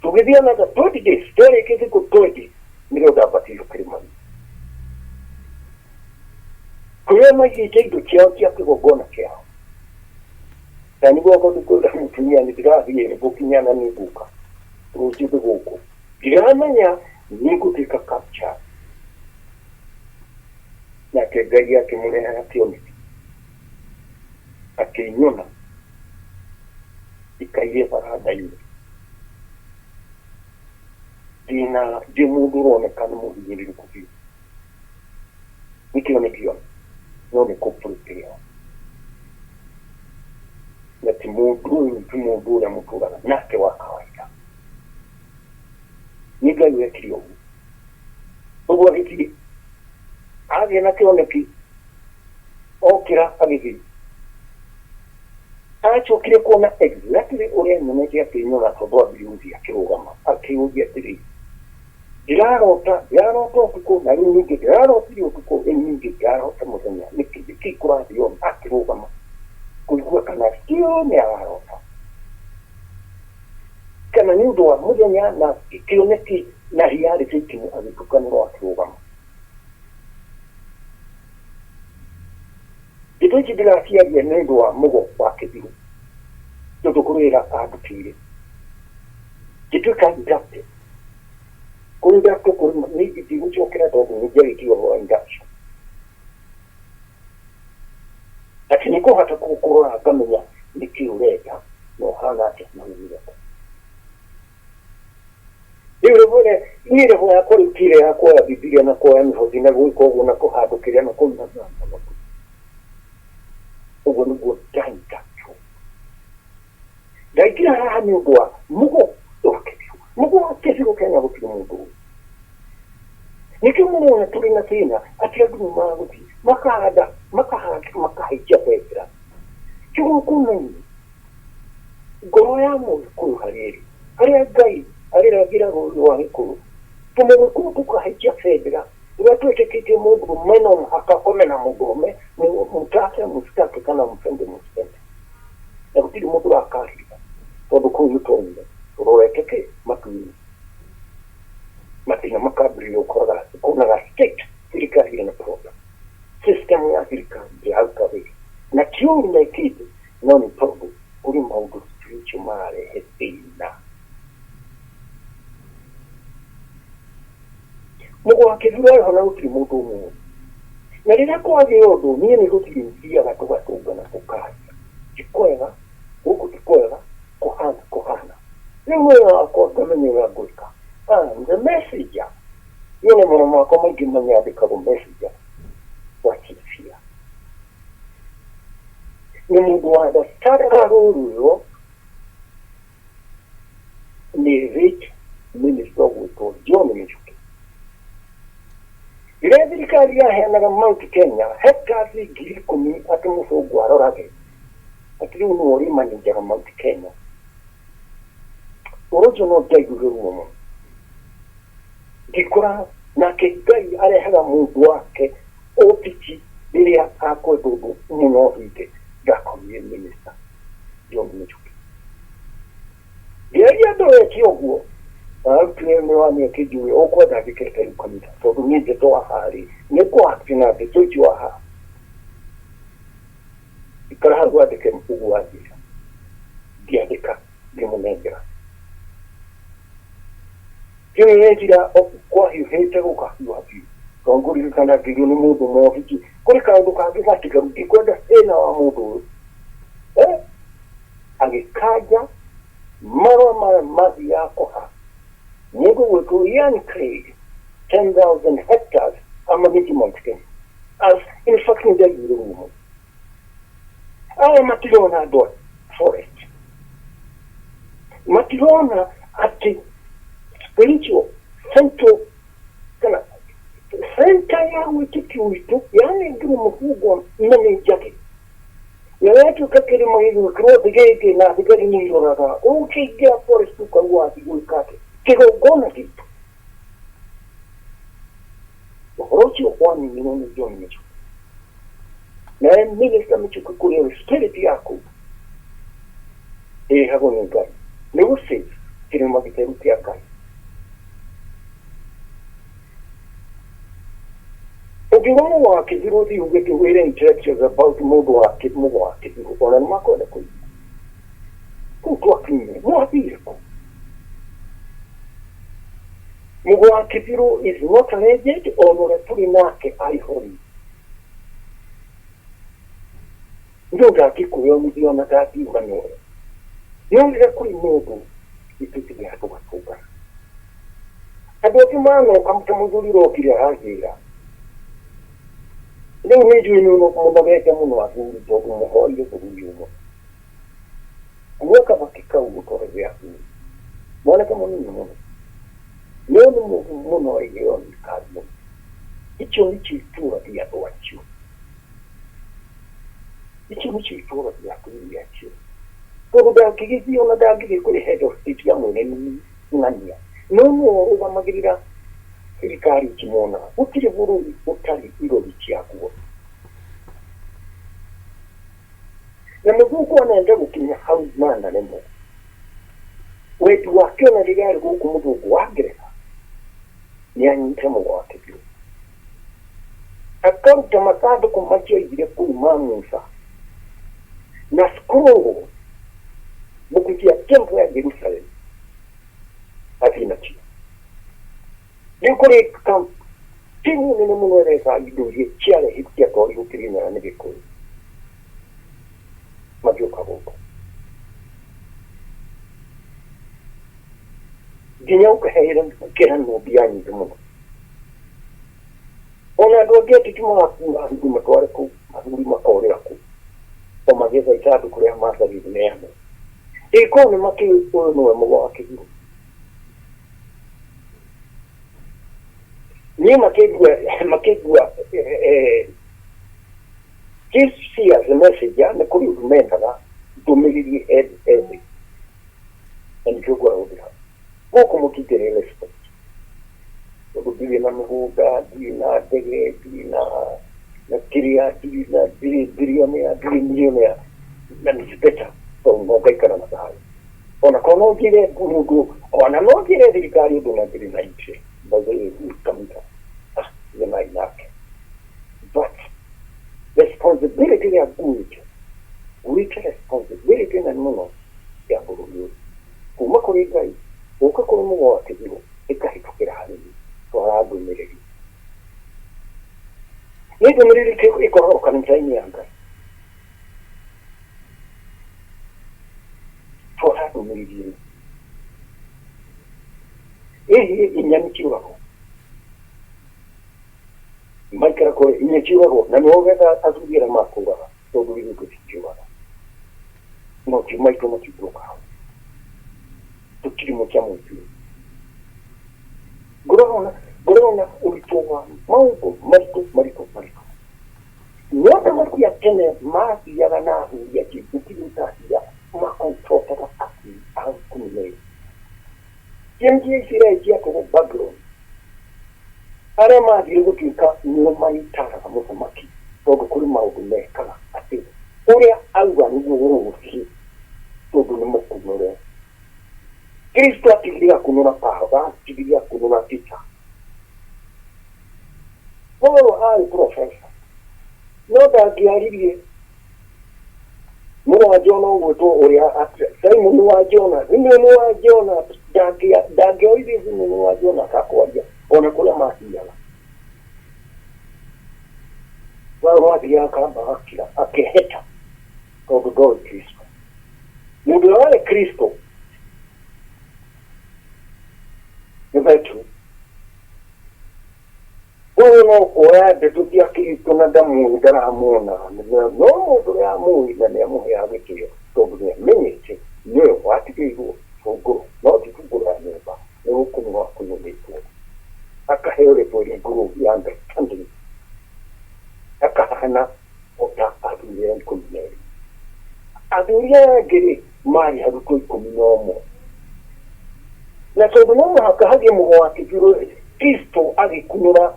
Tũgĩthiĩ another 20 days twarĩkia thikũ 20 nĩrĩo ndambatĩirio kĩrĩma-inĩ. Kũrĩa maigĩte indo ciao cia kĩgongona kĩao. Na nĩguo ngothiĩ kwĩra mũtumia nĩ ndĩrathiĩ ngũkinya na nĩ ngũka rũciũ ndĩ gũkũ ndiramenya nĩ ngũtuĩka captured. Nake Ngai akĩmũrehera kĩoneki akĩnyona ikaire baranda-inĩ ndĩna ndĩ mũndũ ũroneka nĩ mũhinyĩrĩrĩku biũ nĩ kĩoneki ona no nĩ kũ prepare na ti mũndũ ũyũ ti mũndũ ũrĩa mũtũraga nake wa kawaida nĩ Ngai wekire ũguo ũguo agĩthiĩ agĩa na kĩoneki okĩra agĩthiĩ acokire kuona exactly ũrĩa nyonete akĩnyona tondũ ambire gũthiĩ akĩrũgama akĩũria atĩrĩ ndĩrarota ndĩrarota ũtukũ na rĩu ningĩ ndĩrarotire ũtukũ rĩu ningĩ ndĩrarota mũthenya nĩkĩ nĩkĩ kũrathiĩ on akĩrũgama kũigua kana still nĩ ararota kana nĩ ũndũ wa mũthenya na kĩoneki na reality agĩtukanĩrwo akĩrũgama. Ndeto ici ndĩraciaria nĩ ũndũ wa mũgo wa kĩthirũ tondũ kũrĩ wĩra andutĩire ngĩtuĩka inducted. Kũ-inductwo kũrĩ nĩ ndigũcokera tondũ nĩ njarĩtie ũhoro wa induction. Atĩ nĩ kũhota kũrora ngamenya nĩkĩ ũrenda na ũhana atĩa na umire kũ. Rĩu rĩmwe niĩ roho yakwa rĩu ti ĩrĩa ya kuoya Bibilia na kuoya mĩhothi na gwĩka ũguo na kũhandũkĩria na kũina na ũguo nĩguo ndaingatwo. Ndaingĩra haha nĩ ũndũ wa mũgo wa kĩbiũ. Mũgo wa kĩbiũ Kenya gũtirĩ mũndũ ũĩ. Nĩkĩo mũrona tũrĩ na thĩna atĩ andũ nĩ magũthiĩ makahanda makahanda makahaicia bendera. Kĩgongona-inĩ ngoro ya mũgĩkũyũ harĩa ĩrĩ harĩa Ngai arĩragĩra rũrĩrĩ rwa gĩkũyũ tũmũgĩkũyũ tũkahaicia bendera ũrĩa twĩtĩkĩtie mũndũrũme no mũhaka akome na mũndũrũme mũtake mũcitake kana mũbende mũcibende na gũtirĩ mũndũ ũrakarĩria tondũ kũu nĩ twaumire tũrorete kĩ matu-inĩ mathĩna makambĩrĩria gũkoraga kuonaga state thirikari ĩna problem system ya thirikari ndĩraruta wĩra na ti ũru mekĩte no nĩ tondũ kũrĩ maũndũ spiritual mararehe thĩna. Mũgo wa kĩthura arĩ ho na gũtirĩ mũndũ ũmũĩ. Na rĩrĩa kwagĩa ũndũ niĩ nĩ gũthiĩ thiaga tũgatũngana tũkaria. Ti kwega, gũkũ ti kwega, kũhana kũhana. Rĩu wĩra wakwa ngamenya ũrĩa ngwĩka. I'm the messenger. Niĩ na marũa makwa maingĩ manyandĩkagwo messenger wa chief. Nĩ mũndũ wa understandaga rũru rũrũ nĩ late minister ũgwĩtwo John Michuki. Rĩrĩa thirikari yaheanaga Mount Kenya hectares 10,000 atĩ mũcũngũ arorage atĩ rĩu nĩwe ũrĩmanĩnjaga Mount Kenya. Ũhoro ũcio no ndaiguire ruo mũno. Ngĩkora nake Ngai arehaga mũndũ wake obici rĩrĩa akwenda ũndũ mũno ũhinge. Ndakorire minister John Michuki. Ngĩaria ndorete ũguo arutire mĩwani akĩnjũria ũkwenda njĩkĩre rĩu kanitha tondũ niĩ ndeto wa haha rĩ nĩ kũ na ndeto icio wa haha ikara hau wandĩke ũguo wanjĩra. Ngĩandĩka ngĩmũnengera. Kĩo nĩ njĩra kwahiũhĩte gũkahiũha biũ tondũ ngũririkana ngĩgio nĩ mũndũ ũmwe obici kũrĩ kaũndũ kangĩ gatigaru ndikwenda thĩna wa mũndũ ũyũ agĩkanja marũa maya mathiaga kũha mũndũ gwĩtwo Ian Craig 10,000 hectares amanĩtie Mount Kenya. As in fact nĩ ndaiguire ruo mũno. Aya matirona andũ a forest matirona atĩ spiritual central kana center ya wĩtĩkio witũ yanengirwo mũbungwa mamenjage na yatuĩka kĩrĩma gĩgwĩkĩrwo thigĩngĩ na thigari nĩ iroraga ũkĩingĩra forest ũkaigua wathiĩ gwĩka atĩa kĩgongona gitũ. Ũhoro ũcio waninirwo nĩ John Michuki naye minister Michuki kũrĩ spirit yaku ĩrehagwo nĩ Ngai nĩ gũ-save kĩrĩma gĩtheru kĩa Ngai. Ũngiuga mũgo wa kĩthirũ ũthiĩ uge wĩre intellectuals about mũndũ wa mũgo wa kĩthirũ ona nĩ makwenda kũigua. Kũu twakinyire mwathire kũ? Mũgo wa Kĩbirũ is not a legend, ona ũrĩa tũrĩ nake arĩ no ndangĩkwĩyonithia ona ndangiuga nĩwe. No rĩrĩa kũrĩ mũndũ nĩtũthiaga tũgatũngana. Andũ angĩ manoka ta mũthuri ũrokire aranjĩra rĩu nĩ njũĩ nĩ mũnogete mũno athuri tondũ mũhoire bũrũri ũmwe. Kuoya kabaki kau ũtwarĩre athuri. Mwanake mũnini mũno. No nĩ mũndũ mũno ĩgĩo nĩ kari mũno. Icio nĩcio itũũra rĩa andũ acio. Icio nĩcio itũũra rĩa athuri acio. Tondũ ndangĩgĩthiĩ ona ndangĩthiĩ kũrĩ head of state ya mwene ng'ania. No nĩwe ũrũgamagĩrĩra thirikari ikĩmonaga. Gũtirĩ bũrũri ũtarĩ irori ciaguo. Na mũthũngũ anenda gũkinya hau manaremwo. Wendi wake ona rĩrĩa arĩ gũkũ mũthũngũ wa Ngeretha nĩ anyite mũgo wake biũ. Akaruta mathandũkũ macio aigire kũu ma Musa na scroll mbuku cia temple ya Jerusalem athiĩ nacio. Rĩu kũrĩ timu nene mũno ĩreka indo iria ciarehirwo ciatwarirwo Kĩrĩnyaga nĩ Gĩkũyũ magĩũka gũkũ nginya ũkaheera kĩranwo mbia nyingĩ mũno. Ona andũ angĩ ateti magakua athuri matware kũu, athuri makorĩra kũu o magĩetha ithandũkũ rĩa mathani rĩneanwo. Ĩkorwo nĩ makĩũĩ ũyũ nĩwe mũgo wa Kĩbirũ. Niĩ makĩngua makĩngua this as a messenger nĩ kũrĩ ũndũ mendaga ndũmĩrĩri ethĩ na nĩkĩo ngoragwo gũkũ mũtingĩrĩ respect tondũ ndirĩ na mĩgũnda, ndirĩ na ndege, ndirĩ na kĩrĩa, ndirĩ na ndirĩ billionaire, ndirĩ millionaire na nĩ better tondũ no ngaikara na thayũ. Ona korwo no njĩre mũndũ ona no njĩre thirikari ũndũ na ndĩrĩ na interest by the way kamita nĩ nake but responsibility ĩrĩa nguĩte nguĩte responsibility nene mũno ya bũrũri ũyũ kuma kũrĩ Ngai gũka kũrĩ mũgo wa Kĩbirũ ĩkahĩtũkĩra harĩ niĩ twara ndũmĩrĩri. Nĩ ndũmĩrĩri ĩkoragwo kanitha-inĩ ya Ngai. Twara ndũmĩrĩri ĩno. Ĩhiĩ inya nĩ ciũragwo maikara kũrĩ inya ciũragwo na nĩho getha athuri arĩa makũraga tondũ ithuĩ tũtingĩũraga mothiũ maitũ matingĩũka hau tũtirĩ mũcamo ithuĩ. Ngoragwo na ũritũ wa maũndũ maritũ maritũ maritũ. No athamaki a tene mathiaga na athuri acio gũtirĩ ũtathiaga makombotaga athuri a ikũmi na erĩ. Ciana cia Isiraeli ciakorwo Babuloni arĩa mathire gũtuĩka nĩo marĩtaraga mũthamaki tondũ kũrĩ maũndũ mekaga atĩ ũrĩa auga nĩguo gũgũthiĩ tondũ nĩ mũkunũre. Kristo atigire akunũra Paulo, atigire akunũra Peter. Paulo arĩ professor no ndangĩaririe mũrũ wa Jona ũgwĩtwo ũrĩa Simon wa Jona, Simeon wa Jona ndangĩoririe Simeon wa Jona akakwaria ona kũrĩa mathiaga. Paulo athiaga akamba agakira akeheta tondũ ndoĩ Kristo. Mũndũ ũrĩa warĩ Kristo nĩ Petero. Ũyũ no kuoya ndeto cia Kristo na ndamũĩ ndaramuona no mũndũ ũrĩa amũĩ na nĩ amũheaga gĩtĩo tondũ nĩ amenyete nĩwe watigĩirwo bungũro no ti bungũro ya nyũmba nĩ gũkunũrwo akunũrĩtwo akaheo rĩtwa rĩa igũrũ ya understanding akahana o ta athuri arĩa ikũmi na erĩ. Athuri aya angĩ rĩ marĩ arutwo ikũmi na ũmwe na tondũ no mũhaka hagĩe mũgo wa Kĩbirũ rĩ Kristo agĩkunũra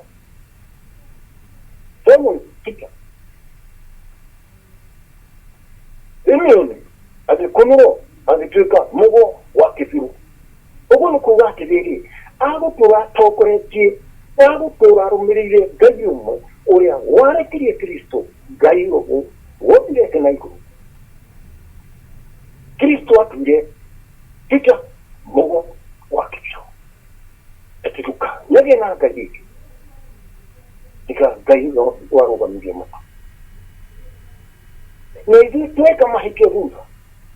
Simon Peter Simeon agĩkunũrwo agĩtuĩka mũgo wa Kĩbirũ. Ũguo nĩ kuga atĩrĩrĩ agũtũra atongoretie agũtũra arũmĩrĩire Ngai ũmwe ũrĩa warekirie Kristo Ngai ũyũ wombire thĩ na igũrũ. Kristo atuire Peter Mũgo wa Kĩbirũ atĩ ndũkanagĩe na ngai ĩngĩ tiga Ngai ũrĩa warũgamirie matu. Na ithuĩ tweka mahĩtia thutha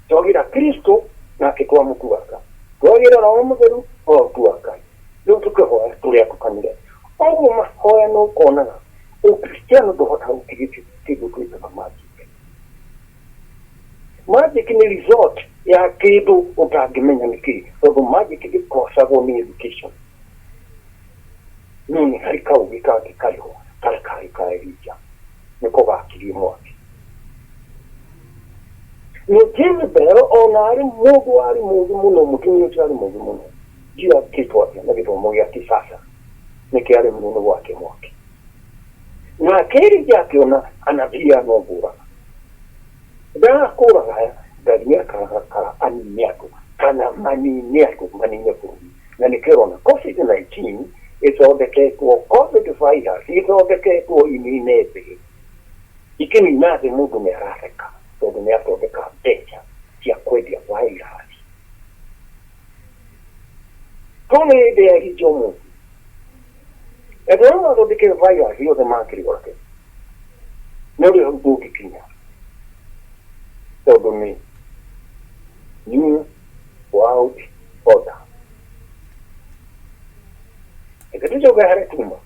twagĩra Kristo nake twamũtua Ngai, twagĩra Roho Mũtheru twamũtua Ngai. Rĩu tũkĩhoya tũrĩa tũkanire ũguo mahoya nĩ ũkonaga Ũkristiano ndũhotaga gũtigithia kĩndũ twĩtaga magic. Magic nĩ result ya kĩndũ ũtangĩmenya nĩ kĩĩ, tondũ magic ndĩkosagwo nĩ education. No nĩ harĩ kaũgĩ kangĩ karĩ ho karĩa karĩ ka Elija, nĩko gakirie mwaki. No Jezebel ona arĩ mũndũ warĩ mũũgĩ mũno, mũtumia ũcio arĩ mũũgĩ mũno, ndiũĩ akĩtwo atĩa na gĩthomo gĩa kisasa, nĩkĩ aremirwo nĩ gwakia mwaki. Nake Elija akĩona anabii aya no ngũraga. Ndakũraga aya, Ngai nĩ akarakara anine andũ, kana manine andũ, manine bũrũri. Na nĩkĩo ũrona COVID-19 ĩthondeketwo, COVID virus ĩthondeketwo inine thĩ. Ikĩnina thĩ mũndũ nĩ aratheka tondũ nĩ athondeka mbeca cia kwendia virus. Tondũ nĩ hĩndĩ ya Elija ũmũthĩ. Andũ arĩa mathondekire virus yothe makĩrĩ ake no rĩu hau ndũngĩkinya tondũ nĩ new world order. Reke tũcoke harĩa tuma.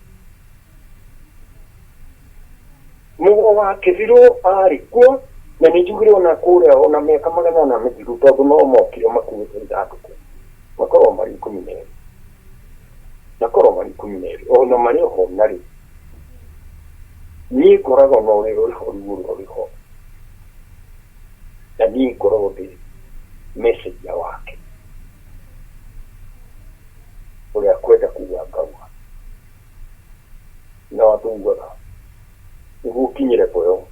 Mũgo wa kĩbirũ arĩ kuo na nĩ njugire ona kũrĩa ona mĩaka 400 mĩthiru tondũ no mokire makuĩte ithandũkũ makorwo marĩ 12, makorwo marĩ 12 ona marĩ ho na rĩu. Niĩ ngoragwo na ũrĩa ũrĩ ho rĩu ũrĩa ũrĩ ho, na niĩ ngoragwo ndĩ messenger wake ũrĩa kwenda kuga ngauga na andũ ugaga nĩguo ũkinyĩre boyo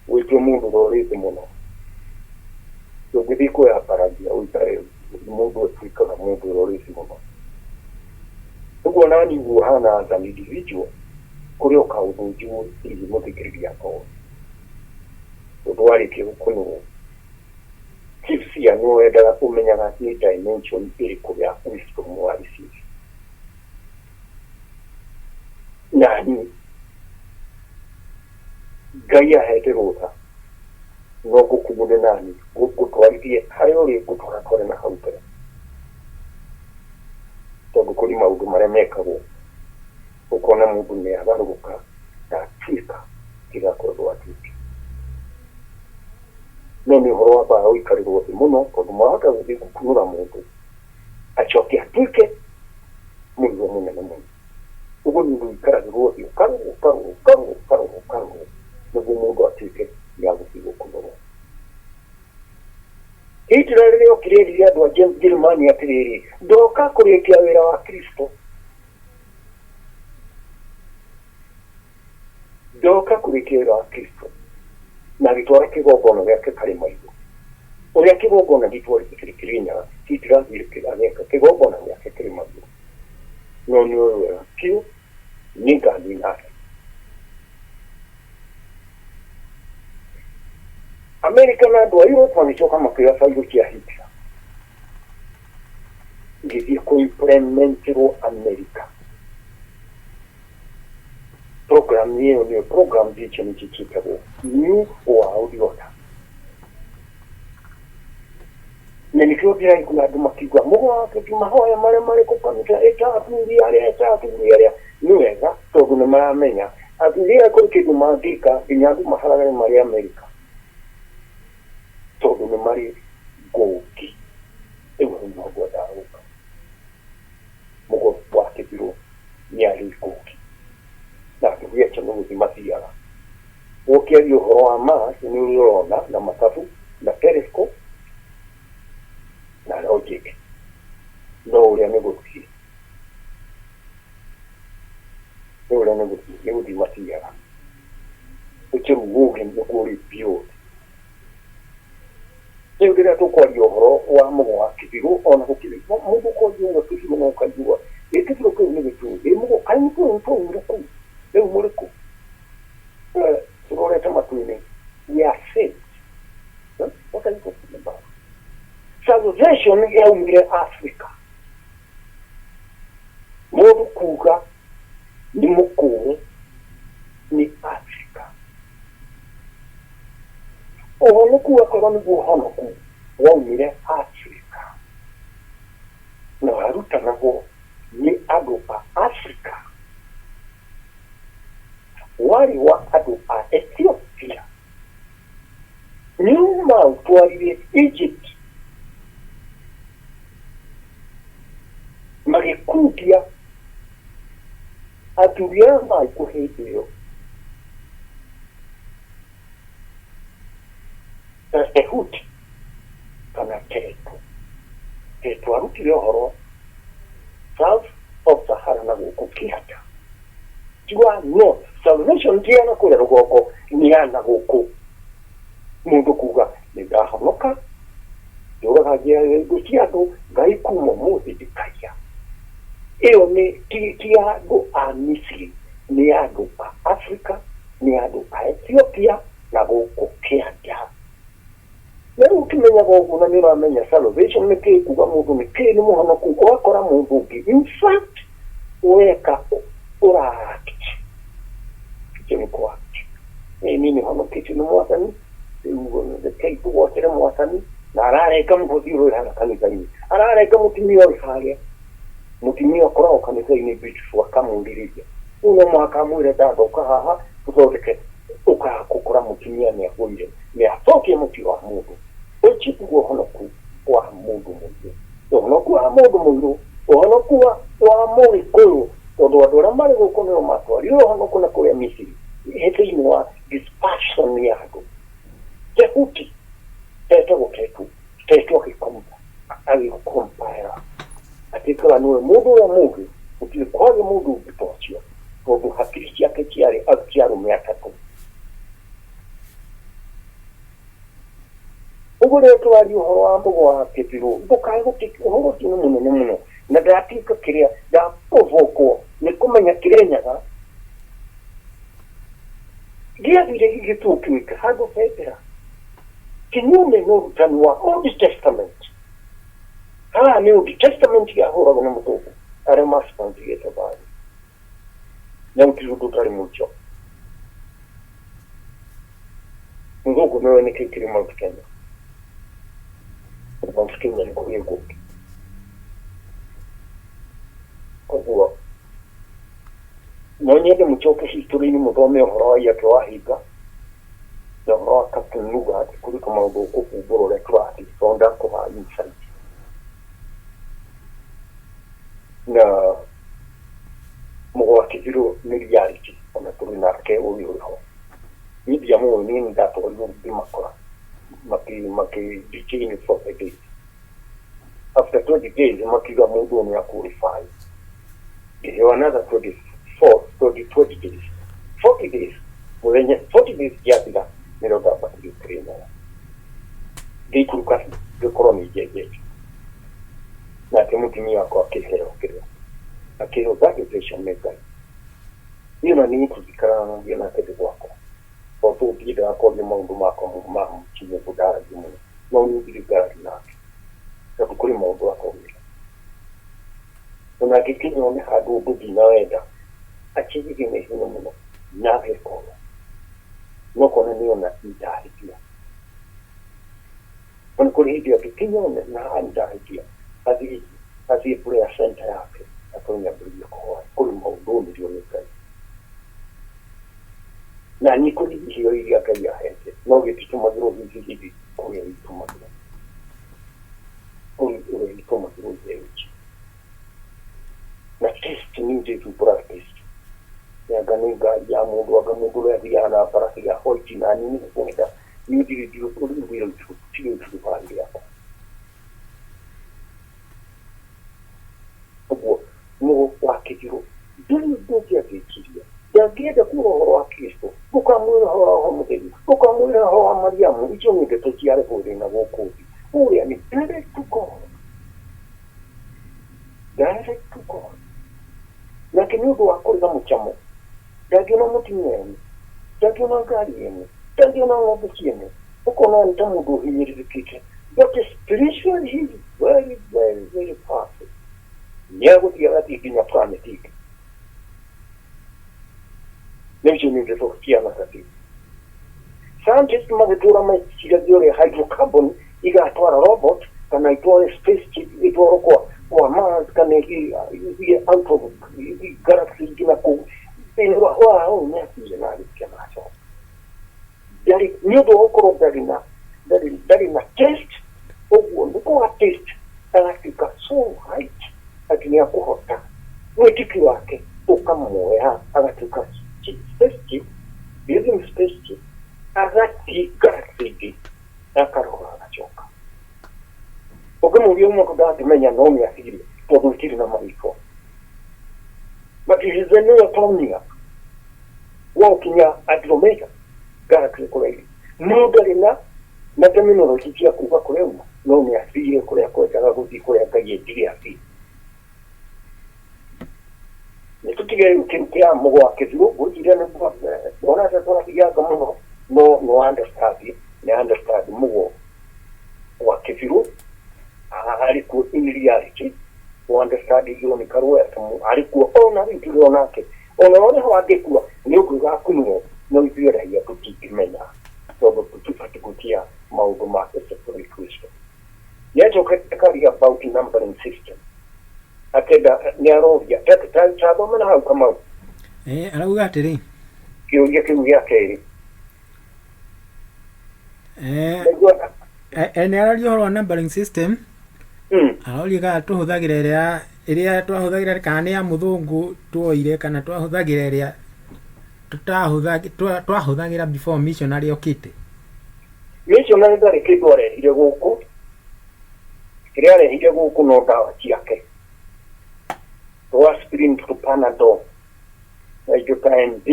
wĩtue mũndũ ũrĩa ũrĩte mũno. Ndũngĩthiĩ kwĩyambararia ũikare mũndũ atuĩkaga mũndũ ũrĩa ũrĩte mũno. Ũguo nani ũguo hana as an individual kũrĩ o kaũndũ njũĩ hihi mũthikĩrĩria atoĩ. Ũndũ warĩkia gũkunũrwo chief seer nĩ wendaga ũmenyaga nĩ dimension ĩrĩkũ ya wisdom wa receive. Nani Ngai ahete rũtha no ngũkunũre nani ngũtwarithie harĩa ũrĩ ngũtwaratware na hau mbere, tondũ kũrĩ maũndũ marĩa mekagwo ũkona mũndũ nĩ agarũrũka na atuĩka kĩrĩa akoretwo atuĩke. No nĩ ũhoro wambaga gũikarĩrwo thĩ mũno tondũ mwahota gũthiĩ gũkunũra mũndũ acoke atuĩke mũrigo mũnene mũno. Ũguo nĩ ũndũ ũikaragĩrwo thĩ ũkarorwo ũkarorwo ũkarorwo ũkarorwo ũkarorwo nĩguo mũndũ atuĩke nĩ agũthiĩ gũkunũrwo. Hitler rĩrĩa okire erire andũ a Njĩrĩmani atĩrĩrĩ, ndoka kũrĩkia wĩra wa Kristo. Ndoka kũrĩkia wĩra wa Kristo. Na agĩtwara kĩgongona gĩake karĩma igũrũ. Ũrĩa kĩgongona gitũ kĩrĩ Kĩrĩnyaga, Hitler athire agĩaka kĩgongona gĩake kĩrĩma igũrũ. No nĩ ũĩ wega biũ nĩ nganina thĩ. Amerika na andũ a Europe magĩcoka makĩoya bairũ cia Hitler igĩthiĩ kũ-implementirwo Amerika. Program ĩyo nĩyo program icio nĩcio ciĩtagwo New World Order. Na nĩkĩo ndĩraigua andũ makiuga mũgwake ti mahoya marĩa marĩ kũ kanitha ĩta athuri arĩa ĩta athuri arĩa nĩ wega tondũ nĩ maramenya athuri aya kũrĩ kĩndũ mangĩka nginya andũ maharagane marĩ Amerika tondũ nĩ marĩ ngũki. Rĩu hau nĩho ngwendaga gũka. Mũgo wa kĩbirũ nĩ arĩ ngũki na athuri acio nĩ gũthiĩ mathiaga. Ũkĩaria ũhoro wa Mars nĩ ũrĩa ũrona na matabu na telescope na logic, no ũrĩa nĩ gũthiĩ nĩ ũrĩa nĩ gũthiĩ nĩ gũthiĩ mathiaga. Ũcio rĩu ũgĩ nĩguo ũrĩ build. Rĩu rĩrĩa tũkwaria ũhoro wa mũgo wa kĩbirũ ona gũkĩrĩ mũndũ ũkwaria ũguo kĩbirũ no ũkaigua ĩ kĩbirũ kĩu nĩ gĩtũĩ ĩ mũgo kaĩ mũtũĩ mũtũire kũu rĩu mũrĩ kũ? Tũrorete matu-inĩ, we are saved. What are you talking about? Salvation yaumire Africa. Mũndũ kuga nĩ mũkũũ nĩ Africa. Ũhonoku akorwo nĩguo ũhonoku waumire Africa na warutanagwo nĩ andũ a Africa, warĩ wa andũ a Ethiopia, nĩo maũtwarire Egypt magĩkundia athuri arĩa marĩ kuo hĩndĩ ĩyo ta Ehudi kana Tetu. Tetu arutire ũhoro south of Sahara na gũkũ kĩanda, ti wa north. Salvation ti ya na kũrĩa rũgongo, nĩ ya na gũkũ. Mũndũ kuga nĩ ndahonoka, ndũraga indo cia andũ, Ngai kuma ũmũthĩ ndikaiya. Ĩyo nĩ ti ya andũ a Misiri, nĩ ya andũ a Africa, nĩ ya andũ a Ethiopia na gũkũ kĩanda. Na rĩu ũkĩmenyaga ũguo na nĩ ũramenya salvation nĩ kĩĩ, kuga mũndũ nĩ kĩĩ, nĩ mũhonoku, ũgakora mũndũ ũngĩ in fact ũreka ũra act, ũcio nĩ kũ act. Niĩ nĩ honoketio nĩ Mwathani, rĩu rekei tũgocere Mwathani, na ararenga mũhothi ũrĩa ũrĩ harĩa kanitha-inĩ, ararenga mũtumia ũrĩ harĩa, mũtumia ũkoragwo kanitha-inĩ beautiful akamũrĩrĩria. Rĩu no mũhaka amwĩre ndandoka haha tũthondeke, ũkaga gũkora mũtumia nĩ agũire, nĩ acokia mũtino wa mũndũ. Ũcio tiguo ũhonoku wa mũndũ mũirũ. Ũhonoku wa mũndũ mũirũ, ũhonoku wa mũgĩkũyũ, tondũ andũ arĩa marĩ gũkũ nĩo matwarire ũhonoku na kũrĩa Misiri, thĩinĩ wa dispersion ya andũ. Jehuti etagwo Tetu, Tetu agĩkompara atuĩkaga nĩwe mũndũ ũrĩa mũũgĩ, gũtirĩ kwarĩ mũndũ ũngĩ ta ũcio, tondũ hakiri ciake ciarĩ cia arũme atatũ. Ũguo rĩrĩa tũraria ũhoro wa Mũgo wa Kĩbirũ, ndũkae gũtĩkia ũhoro ũcio nĩ mũnene mũno, na ndatuĩka kĩrĩa ndaprovokwo nĩ kũmenya Kĩrĩnyaga gĩathire gĩgĩtũtuĩka handũ bendera kinyume na ũrutani wa Old Testament. Haha nĩ Old Testament yahũragwo nĩ mũthũngũ arĩa macipanzigĩte thayũ, na gũtirĩ ũndũ ũtarĩ mũico. Mũthũngũ nĩwe nĩkĩ kĩrĩ Mount Kenya. Mount Kenya nĩ kũrĩ ngũkĩ. Koguo no nyende mũcoke history-inĩ mũthome ũhoro wa Iyake Wahinga na ũhoro wa Captain Lugard, kũrĩ tũmaũndũ ũkũbumbũra ũrĩa tũrathiĩ tondũ ndakũha insight. Na Mũgo wa Kĩbirũ nĩ reality ona tũrĩ nake ũyũ ũrĩ ho. Niĩ ndiamũĩ, niĩ nĩ ndatwarirwo ngĩmakora makĩ detain for the day. After 20 days makiuga mũndũ ũyũ nĩ a qualify. Ngĩheo another 24, 20, 20 days. 40 days, mũthenya 40 days ciathira nĩrĩo ndambatire Kĩrĩnyaga. Ngĩikũrũka ngĩkorwo nĩ njenjetie. Nake mũtumia wakwa akĩheo kĩrĩa, akĩheo validation nĩ Ngai. Niĩ ona niĩ tũtikaranagia nake ndĩ gwakwa, tondũ ndiendaga kwaria maũndũ makwa ma mũciĩ nĩguo ndaragia mũno, no niĩ ndirĩ ngarari nake, tondũ kũrĩ maũndũ akomire. Ona angĩkinya one handũ ũndũ ndinawenda, akĩnjige na ihenya mũno na ageka ũũ, no kona nĩona ndahĩtia. Ona kũrĩ hĩndĩ angĩkinya one na haha nĩndahĩtia, athiĩ prayer center yake akorwo nĩambĩrĩria kũhoya, kũrĩ maũndũ onirio nĩ Ngai. Na niĩ kũrĩ iheo iria Ngai ahete, no gĩtitũmagĩrwo hihi hihi kũrĩa itũmagĩrwo. Kũrĩ ũrĩa itũmagĩrwo iheo icio. Na test niĩ ndĩthumbũraga test. Anga nĩ ngari ya mũndũ, anga mũndũ ũrĩa athiaga na mbarathi ya white na niĩ nĩ ngwenda, niĩ ndirĩ ndirĩ ndirĩ yakwa. Ũguo Mũgo wa Kĩbirũ ndũrĩ ũndũ ũngĩ angĩciria. Ndangĩenda kuga ũhoro wa Kristo, ndũkamwĩre ũhoro wa Roho Mũtheru, ndũkamwĩre ũhoro wa Mariamu, icio nĩ ndeto cia rĩhũrĩ na gũkũ thĩ. Ũrĩa nĩ direct to God. Direct to God. Nake nĩ ũndũ wa kũrega mũcamo, ndangĩona mũtumia ene, ndangĩona ngari ene, ndangĩona ng'ombe ciene, ũkona nĩ ta mũndũ ũhinyĩrĩrĩkĩte. But spiritually he is very very very powerful. Nĩ agũthiĩ agathiĩ nginya planet ĩngĩ. Na icio nĩ ndeto cia gatagatĩ. Scientists magĩtũra meciragia ũrĩa hydrocarbon igatwara robot kana itware spaceship itwarwo kwa Mars kana ithiĩ out of ithiĩ galaxy ingĩ na kũu. Thĩinĩ wa hau nĩ athire na arĩkia na acoka. Ndarĩ nĩ ũndũ wa gũkorwo ndarĩ na ndarĩ na taste ũguo nĩ kwaga taste agatuĩka so right atĩ nĩ akũhota wĩtĩkio wake ũkamuoya agatuĩka spaceship living spaceship agathiĩ galaxy ĩngĩ akarora agacoka. Ũngĩmũria mũndũ ndangĩmenya no nĩ athire tondũ itirĩ na marĩtwa. But he is a neo-pioneer wa gũkinya Andromeda galaxy kũrĩa ĩrĩ. No ndarĩ na terminology cia kuga kũrĩa auma no nĩ athire kũrĩa kwendaga gũthiĩ kũrĩa Ngai endire athiĩ. Nĩ tũtige rĩu kĩu kĩa mũgo wa kĩbirũ ngwĩciria nĩ ndona ta tũrathianga mũno no no understand nĩ understand mũgo wa kĩbirũ arĩ kuo in reality understand John Karũa arĩ kuo ona rĩu tũrĩ onake ona ũrĩa ho angĩkua nĩ ũndũ ũgakunwo no ithuĩ raia tũtingĩmenya tondũ tũtibatiĩ gũtia maũndũ ma esoteric wisdom. Nĩ acokete akaria about numbering system akenda nĩ aroria tathome na hau Kamau. Arauga atĩrĩ kĩũria kĩu gĩa kerĩ nĩ araria ũhoro wa numbering system. Aroria kana tũhũthagĩra ĩrĩa ĩrĩa twahũthagĩra kana nĩ ya mũthũngũ tuoire kana twahũthagĩra ĩrĩa twahũthagĩra before missionary okĩte. Missionary ndarĩ kĩndũ arehire gũkũ, kĩrĩa arehire gũkũ no ndawa ciake tũ aspirin tũ Panadol na indo ta ND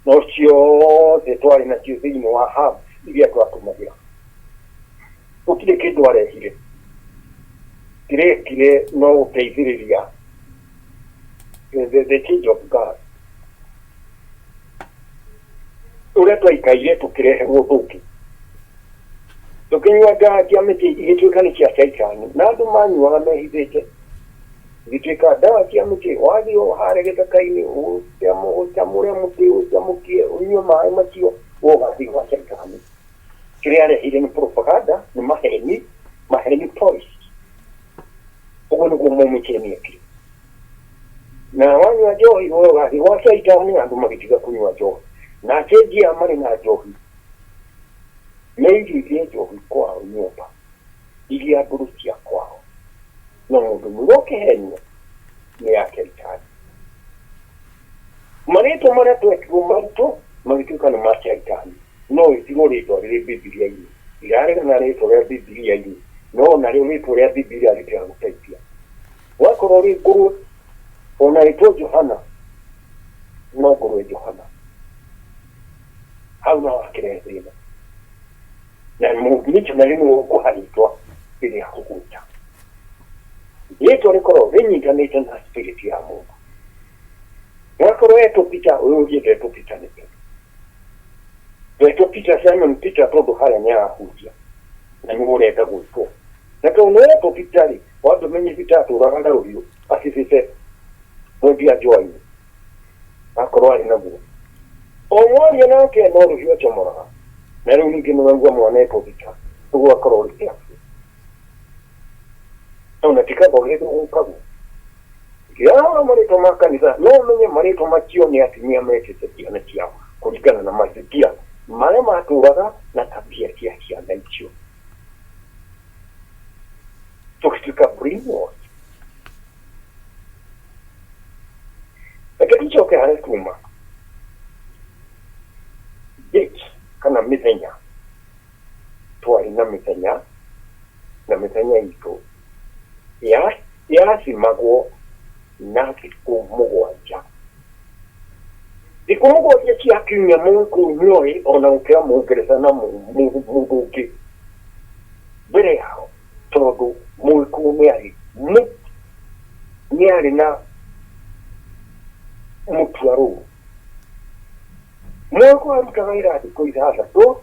no ciothe twarĩ nacio thĩinĩ wa herbs iria twatũmagĩra. Gũtirĩ kĩndũ arehire, kĩrekire no gũteithĩrĩria the change of God ũrĩa twaikaire tũkĩreherwo ũndũ ũngĩ tũkĩnyua ndawa cia mĩtĩ igĩtuĩka nĩ cia caitani na andũ manyuaga mehithĩte igĩtuĩka ndawa cia mĩtĩ wathiĩ harĩa gĩthaka-inĩ ũcamũre mũtĩ ũcamũkie ũnyue maĩ macio ũgathiĩ gwa caitani. Kĩrĩa arehire nĩ propaganda nĩ maheni maheni toys ũguo nĩguo mũmĩkeni ekire na wanyua njohi we ũgathiĩ gwa caitani andũ magĩtiga kũnyua njohi na acenjia marĩ na njohi meigithie njohi kwao nyũmba iria mbũrũ cia kwao no mũndũ mũirũ ũkĩhenio nĩ ya caitani. Marĩtwa marĩa twetirwo maitũ magĩtuĩka nĩ ma caitani no ĩtigwo rĩtwa rĩrĩ Bibilia-inĩ iraregana rĩtwa rĩa Bibilia-inĩ no narĩo rĩtwa rĩa Bibilia rĩtiragũteithia. Wakorwo rĩ ngũrwe ona ĩtwo Johana no ngũrwe Johana hau no hakĩrehe thĩna na missionary nĩwe ũkũha rĩtwa rĩrĩa akũgwĩta. Rĩtwa rĩkoragwo rĩnyitanĩte na spirit ya mũndũ. Wakorwo etwo Peter ũyũ ũngĩ ndetwo Peter nĩkĩ? Ndetwo Peter Simon Peter tondũ harĩa nĩ arahunjia na nĩwe ũrenda gwĩtwo. Na tondũ nĩ wetwo Peter rĩ, wambe ũmenye Peter atũraga na rũhiũ acibĩte mwendia njũa-inĩ akorwo arĩ naguo. O mwaria nake no rũhiũ acomoraga na rĩu ningĩ nĩ waigua mwana etwo Peter ũguo akorwo ũrĩ careful. Ona ti kaba gĩthũkagwo. Ngĩrora marĩtwa ma kanitha no ũmenye marĩtwa macio nĩ atumia metĩte ciana ciao kũringana na mazingira marĩa matũraga na tabia cia ciana icio. Tũgĩtuĩka brainwash. Reke tũcoke harĩa tuma. Date kana mĩthenya twarĩ na mĩthenya na mĩthenya itũ yacimagwo na thikũ mũgwanja. Thikũ mũgwanja cia kiumia mũgĩkũyũ nĩoĩ ona gũkĩra mũngeretha na mũndũ ũngĩ mbere yao tondũ mũgĩkũyũ nĩarĩ na mũtuarũũ. Mũgĩkũyũ arutaga wĩra thikũ ithathatũ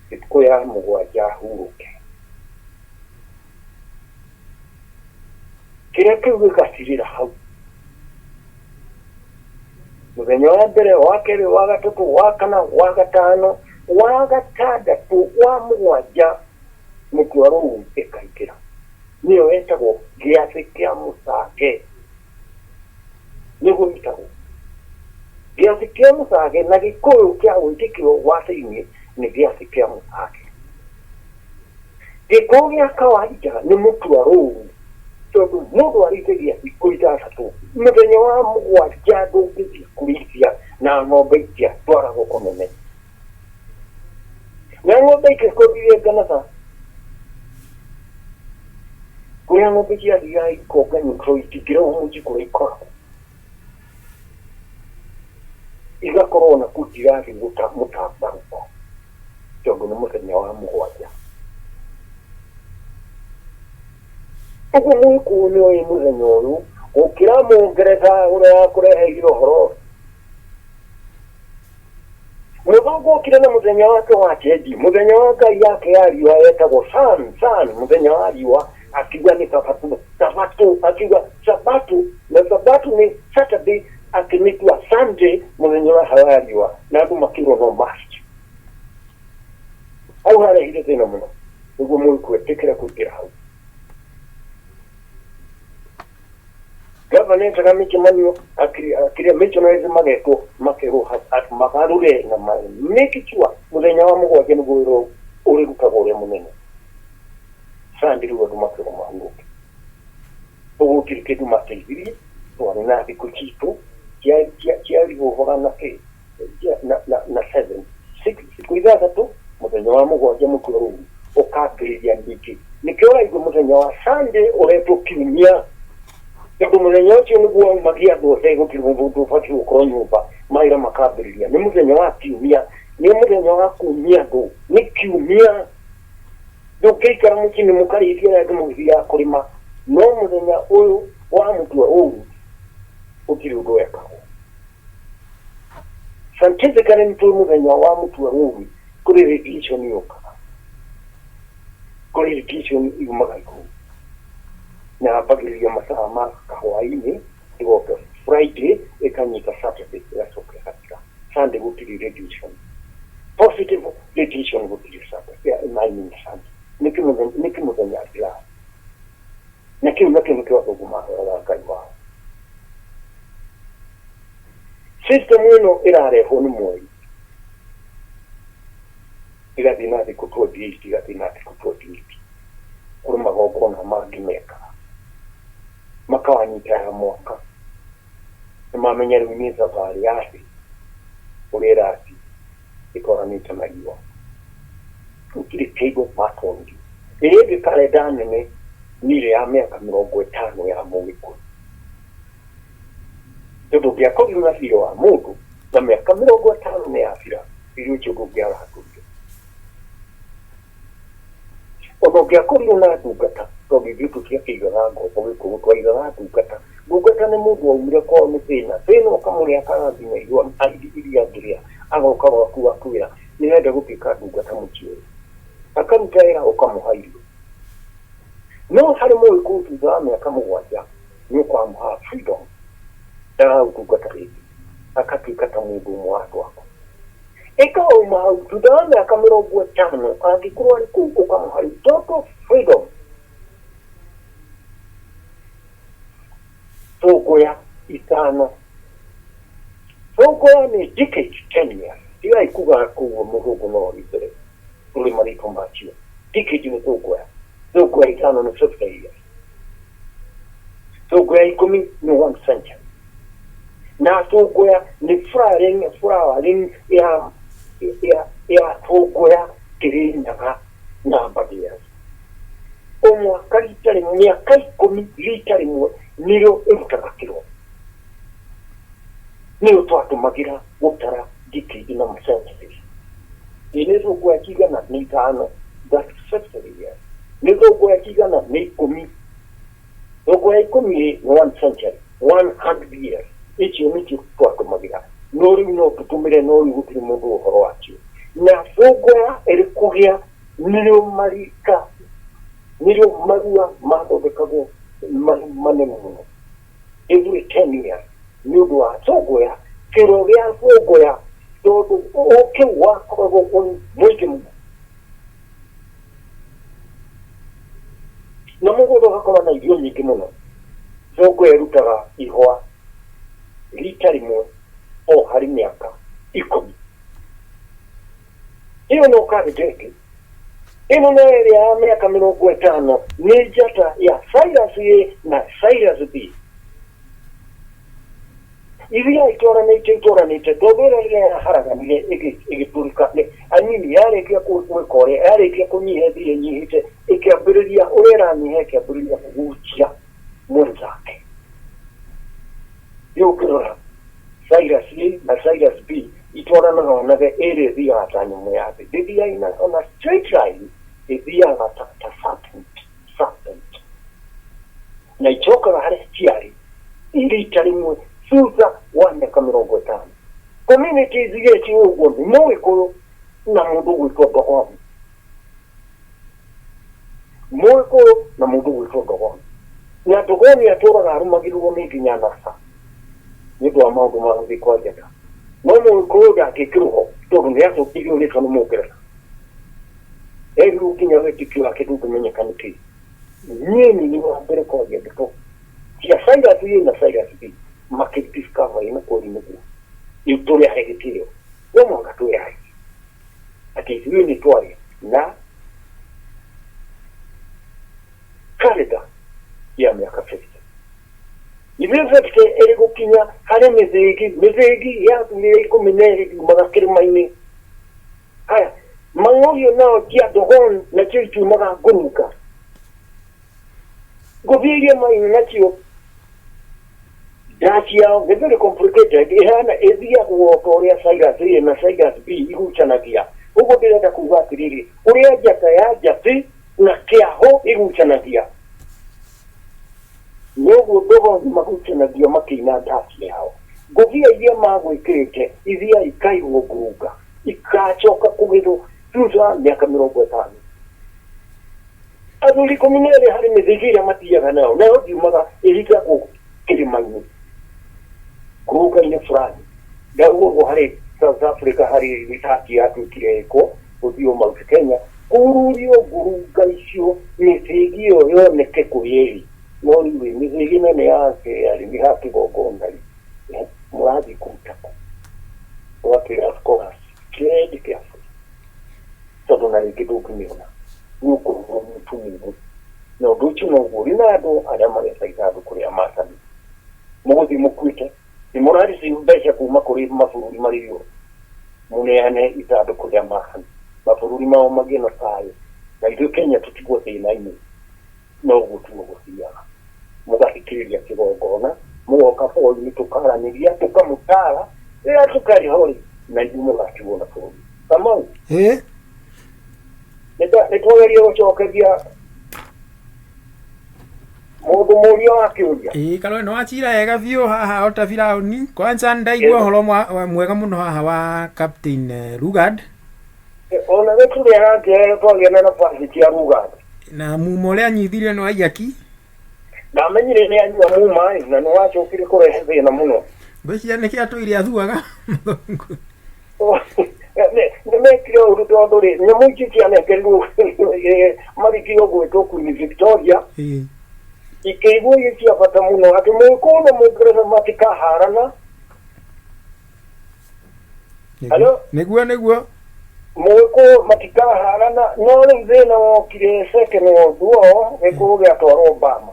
thikũ ya mũgwanja ahurũke. Kĩrĩa kĩu gĩgacirĩra hau. Mũthenya wa mbere, wa kerĩ, wa gatatũ, wa kana, wa gatano, wa gatandatũ, wa mũgwanja, mũtwaro rũu ĩkaingĩra. Nĩyo ĩtagwo gĩathĩ kĩa mũcage. Nĩguo ĩtagwo. Gĩathĩ kĩa mũcage na gĩkũyũ kĩa wĩtĩkio wa thĩinĩ nĩ gĩathĩ kĩa mũcage. Gĩkũyũ gĩa kawaida nĩ mũtua rũru tondũ mũndũ arĩithagia thikũ ithathatũ mũthenya wa mũgwanja ndũngĩthiĩ kũrĩithia na ng'ombe itiatwaragwo kũnene na ng'ombe ingĩkorire nganatha kũrĩa ng'ombe ciathiaga ikonga nyũtro itingĩrehwo mũciĩ kũrĩa ikoragwo igakorwo na kũ itirathiĩ mũtambarũko tondũ nĩ mũthenya wa mũgwanja. Ũguo Mũgĩkũyũ nĩ oĩ mũthenya ũyũ gũkĩra Mũngeretha ũrĩa wakũreheire ũhoro. Mũthũngũ okire na mũthenya wake wa chenji, mũthenya wa ngai yake ya riũa yetagwo sun, sun, mũthenya wa riũa, akiuga nĩ thabatũ, thabatũ, akiuga sabatũ, na sabatũ nĩ Saturday, akĩmĩtua Sunday, mũthenya wa wa riũa, na andũ makĩrwo no must. Hau harehire thĩna mũno, nĩguo Mũgĩkũyũ etĩkĩre kũingĩra hau. Gavana etaga mĩcemanio akĩrĩa missionaries magetwo makerwo magarũre na make sure mũthenya wa mũgwanja nĩguo wĩra ũrĩrutagwo ũrĩa mũnene. Sunday rĩu andũ makerwo mahurũke. Ũguo gũtirĩ kĩndũ mateithirie, twarĩ na thikũ citũ cia riũa na kĩ na seven six thikũ ithathatũ mũthenya wa mũgwanja mũtwe rũru ũkambĩrĩria ningĩ. Nĩkĩo ũraigua mũthenya wa Sunday ũretwo kiumia tondũ mũthenya ũcio nĩguo waumagia andũ othe gũtirĩ mũndũ ũbatiĩ gũkorwo nyũmba mawĩra makambĩrĩria. Nĩ mũthenya wa kiumia, nĩ mũthenya wa kumia andũ, nĩ kiumia. Ndũngĩikara mũciĩ nĩ mũkarĩithia na andũ mũgĩthiaga kũrĩma, no mũthenya ũyũ wa mũtwe ũru gũtirĩ ũndũ wekagwo. Scientifically nĩ tũĩ mũthenya wa mũtwe ũru kũrĩ radiation yũkaga, kũrĩ radiation yumaga igũrũ na yambagĩrĩria mathaa ma kahwaĩ-inĩ ĩgoka Friday ĩkanyita Saturday ĩgacoka ĩgathira. Sunday gũtirĩ radiation, positive radiation gũtirĩ Saturday, I mean Sunday. Nĩkĩ mũthenya athiraga? Na kĩu nakĩo nĩkĩo athũngũ mahoyaga Ngai wao. System ĩno ĩrarehwo nĩ mweri ĩgathiĩ na thikũ 28 ĩgathiĩ na thikũ 28 kũrĩ magongona mangĩ mekaga makawanyita ya mwaka nĩ mamenya rĩu nĩ thabarĩ ya thĩ ũrĩa ĩrathiĩ ĩtwaranĩte na riũa gũtirĩ kĩndũ matongi ĩrĩa ĩngĩ karenda nene nĩ ĩrĩa ya mĩaka mĩrongo ĩtano ya Mũgĩkũyũ tondũ ũngĩakorirwo na thirĩ wa mũndũ na mĩaka mĩrongo ĩtano nĩ yathira thirĩ ũcio ndũngĩarandũrire ona ũngĩakorirwo na ndungata tondũ ithuĩ tũtiakĩigaga ngombo gĩkũyũ twaigaga ndungata ndungata nĩ mũndũ waumire kwao nĩ thĩna thĩna ũkamũrĩa akaga nginya irio angĩrĩa agoka gwaku akwĩra nĩrenda gũtuĩka ndungata mũciĩ ũyũ akaruta wĩra ũkamũha irio no harĩ Mũgĩkũyũ thutha wa mĩaka mũgwanja nĩ ũkamũha freedom ndaragũtungata rĩngĩ akatuĩka ta mũndũ ũmwe wa andũ aku ĩkauma hau thutha wa mĩaka mĩrongo ĩtano angĩkorwo arĩ kũu ũkamũha rĩu total freedom thũngũya ithano thũngũya nĩ decade 10 years tigai kuga koguo mũthũngũ no mbere tũrĩ marĩtwa macio decade nĩ thũngũya thũngũya ithano nĩ 50 years thũngũya ikũmi nĩ one century na thũngũya nĩ flowering flowering ya ya ya thũngũya Kĩrĩnyaga namba years o mwaka rita rĩmwe mĩaka ikũmi rita rĩmwe nĩrĩo ĩrutaga kĩro nĩyo twatũmagĩra gũtara decade na centuries ĩ nĩ thũngũya cigana nĩ ithano that's 50 years nĩ thũngũya cigana nĩ ikũmi thũngũya ikũmi nĩ one century 100 years icio nĩcio twatũmagĩra no rĩu no tũtũmĩre no rĩu gũtirĩ mũndũ ũhoro wacio na thũngũya ĩrĩ kũgĩa nĩrĩo marika nĩrĩo marua mathondekagwo Manene mũno every 10 years nĩ ũndũ wa thũngũya, kĩro gĩa thũngũya, tondũ ũkĩ wakoragwo ũrĩ mũingĩ mũno na mũgũnda ũgakorwo na irio nyingĩ mũno. Thũngũya ĩrutaga ihũa rita rĩmwe o harĩ mĩaka 10. Ĩyo no karenda ĩngĩ. Ĩno nayo ĩrĩa ya mĩaka 50 nĩ njata ya Sirius A na Sirius B iria itwaranĩte tondũ ĩrĩa rĩrĩa yaharaganire ĩgĩtũrĩka I mean, yarĩkia gwĩka ũrĩa yarĩkia kũnyiha, ĩthiĩ ĩnyihĩte, ĩkĩambĩrĩria ũrĩa ĩranyiha, ĩkĩambĩrĩria kũgucia mwenzake. Rĩu ũngĩrora Sirius A na Sirius B itwaranaga, onage ĩrĩa ĩthiaga ta nyamũ ya thĩ, ndĩthiaga ona straight line, ĩthiaga ta serpent na icokaga harĩa ciarĩ rita rĩmwe thutha wa mĩaka 50. Communities iria ci ũguo nĩ Mũgĩkũyũ na mũndũ gwĩtwo Ndogoni. Mũgĩkũyũ na mũndũ gwĩtwo Ndogoni, na Ndogoni atũraga arũmagĩrĩrwo nĩ nginya NASA nĩ ũndũ wa maũndũ ma gũthiĩ kwa njata, no Mũgĩkũyũ ndangĩkĩrwo ho tondũ nĩ acũkĩirio rĩtwa nĩ Mũngeretha. Erirwo nginya wĩtĩkio wake ndũngĩmenyeka nĩkĩ. Niĩ nĩ wa mbere kwaria ndeto cia Sirius A na Sirius B, makĩdiscover ĩno kweli nĩguo rĩu tũrĩahe gĩtĩo, no mũhaka twĩyarie atĩ ithuĩ nĩ twarĩ na calendar ya mĩaka 50. Ithuĩ 50 ĩrĩ gũkinya harĩ mĩthĩgi yathurire 12 ndiumaga kĩrĩma-inĩ. Haya mang'ũriũ nao cia Dogon nacio itiumaga ngurunga ngũthiĩ irĩma-inĩ, nacio nda ciao nĩ very complicated, ĩhana ĩthiagwo ta ũrĩa Sirius A na Sirius B igucanagia. Ũguo ndĩrenda kuga atĩrĩrĩ, ũrĩa njata ya njatĩ na kĩaho igucanagia, noguo Dogoni magucanagia makĩina ndaci yao. Ngũbia iria magwĩkĩrĩte ithiaga ikaigwo ngurunga, ikacoka kũgethwo thutha wa mĩaka 50. Athuri 12 harĩ mĩthĩgi ĩrĩa mathiaga nayo, nayo ndiumaga, ĩhingagwo kĩrĩma-inĩ ngurunga-inĩ fulani. Ndauga ũguo harĩ South Africa harĩ research yatuĩkire ĩkwo gũthiĩ Mount Kenya kururio ngurunga icio, mĩthĩgi ĩyo yoneke kũrĩa ĩrĩ. No rĩu rĩ, mĩthĩgi nene yake yarĩ nĩ ha kĩgongona rĩ, mũrathiĩ kũruta kũ? Ũgakĩra scholars tread carefully, tondũ na rĩngĩ ndũngĩmĩona, nĩ ũkũrwo mũtumumu. Na ũndũ ũcio noguo ũrĩ na andũ arĩa maretha ithandũkũ rĩa Mathani. Mũgũthiĩ mũkuĩte nĩ mũrareceive mbeca kuma kũrĩ mabũrũri marĩ igũrũ, mũneane ithandũkũ rĩa Mathani, mabũrũri mao magĩe na thayũ na ithuĩ Kenya tũtigwo thĩna-inĩ. Noguo tuo gũthiaga, mũgathikĩrĩria kĩgongona, mũgoka bũrũri, tũkaranĩria, tũkamũtara rĩrĩa tũtarĩ ho rĩ, na ithuĩ mũgatigwo na bũrũri. Kamau, ĩ nĩ twageria gũcokeria mũndũ mũria wa kĩũria. Ĩ karwe nĩ wacira wega biũ haha ota Firauni. Kwanza ndaigua ũhoro mwega mũno haha wa Captain Lugard. Ona nĩ tũrĩ arangĩra twagĩa na nabathi cia Lugard. Na mumo ũrĩa anyithirie nĩ waiyaki. Ndamenyire nĩ anyua muma ĩ, na nĩ wacokire kũrehe thĩna mũno. Ngwĩciria nĩkĩo atũire athuaga mũthũngũ. Nĩ mekire ũru tondũ rĩ, nyamũ ici cianengerirwo marikio gwĩtwo Queen Victoria, ikĩigwo irĩ cia bata mũno atĩ Mũgĩkũyũ na Mũngeretha matikaharana. Hello? Nĩguo. Mũgĩkũyũ matikaharana, no rĩu thĩna wokire Second World War, Gĩkũyũ gĩatwarwo Bama,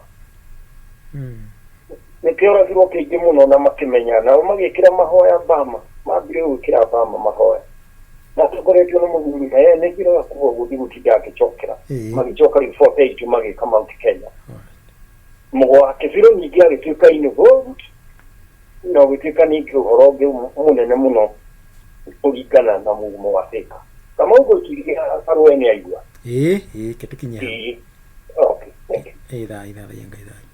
nĩkĩoragirwo kĩingĩ mũno na makĩmenya, nao magĩkĩra mahoya Bama, mambire gwĩkĩra Bama mahoya matongoretio nĩ mũthuri naye nĩ njĩraga kuga gũthiĩ gũtinda akĩcokera. Magĩcoka rĩu 48 magĩka Mount Kenya. Mũgo wa Kĩbirũ ningĩ agĩtuĩka involved na ũgĩtuĩka ningĩ ũhoro ũngĩ mũnene mũno kũringana na mũgumo wa Thika. Kamau, ngwĩciria Karũe nĩ aigua. Ĩ ĩ ke tũkinye hau. Ĩĩ. Okay, thank you. Ĩ thaa ithathaia Ngai thaa.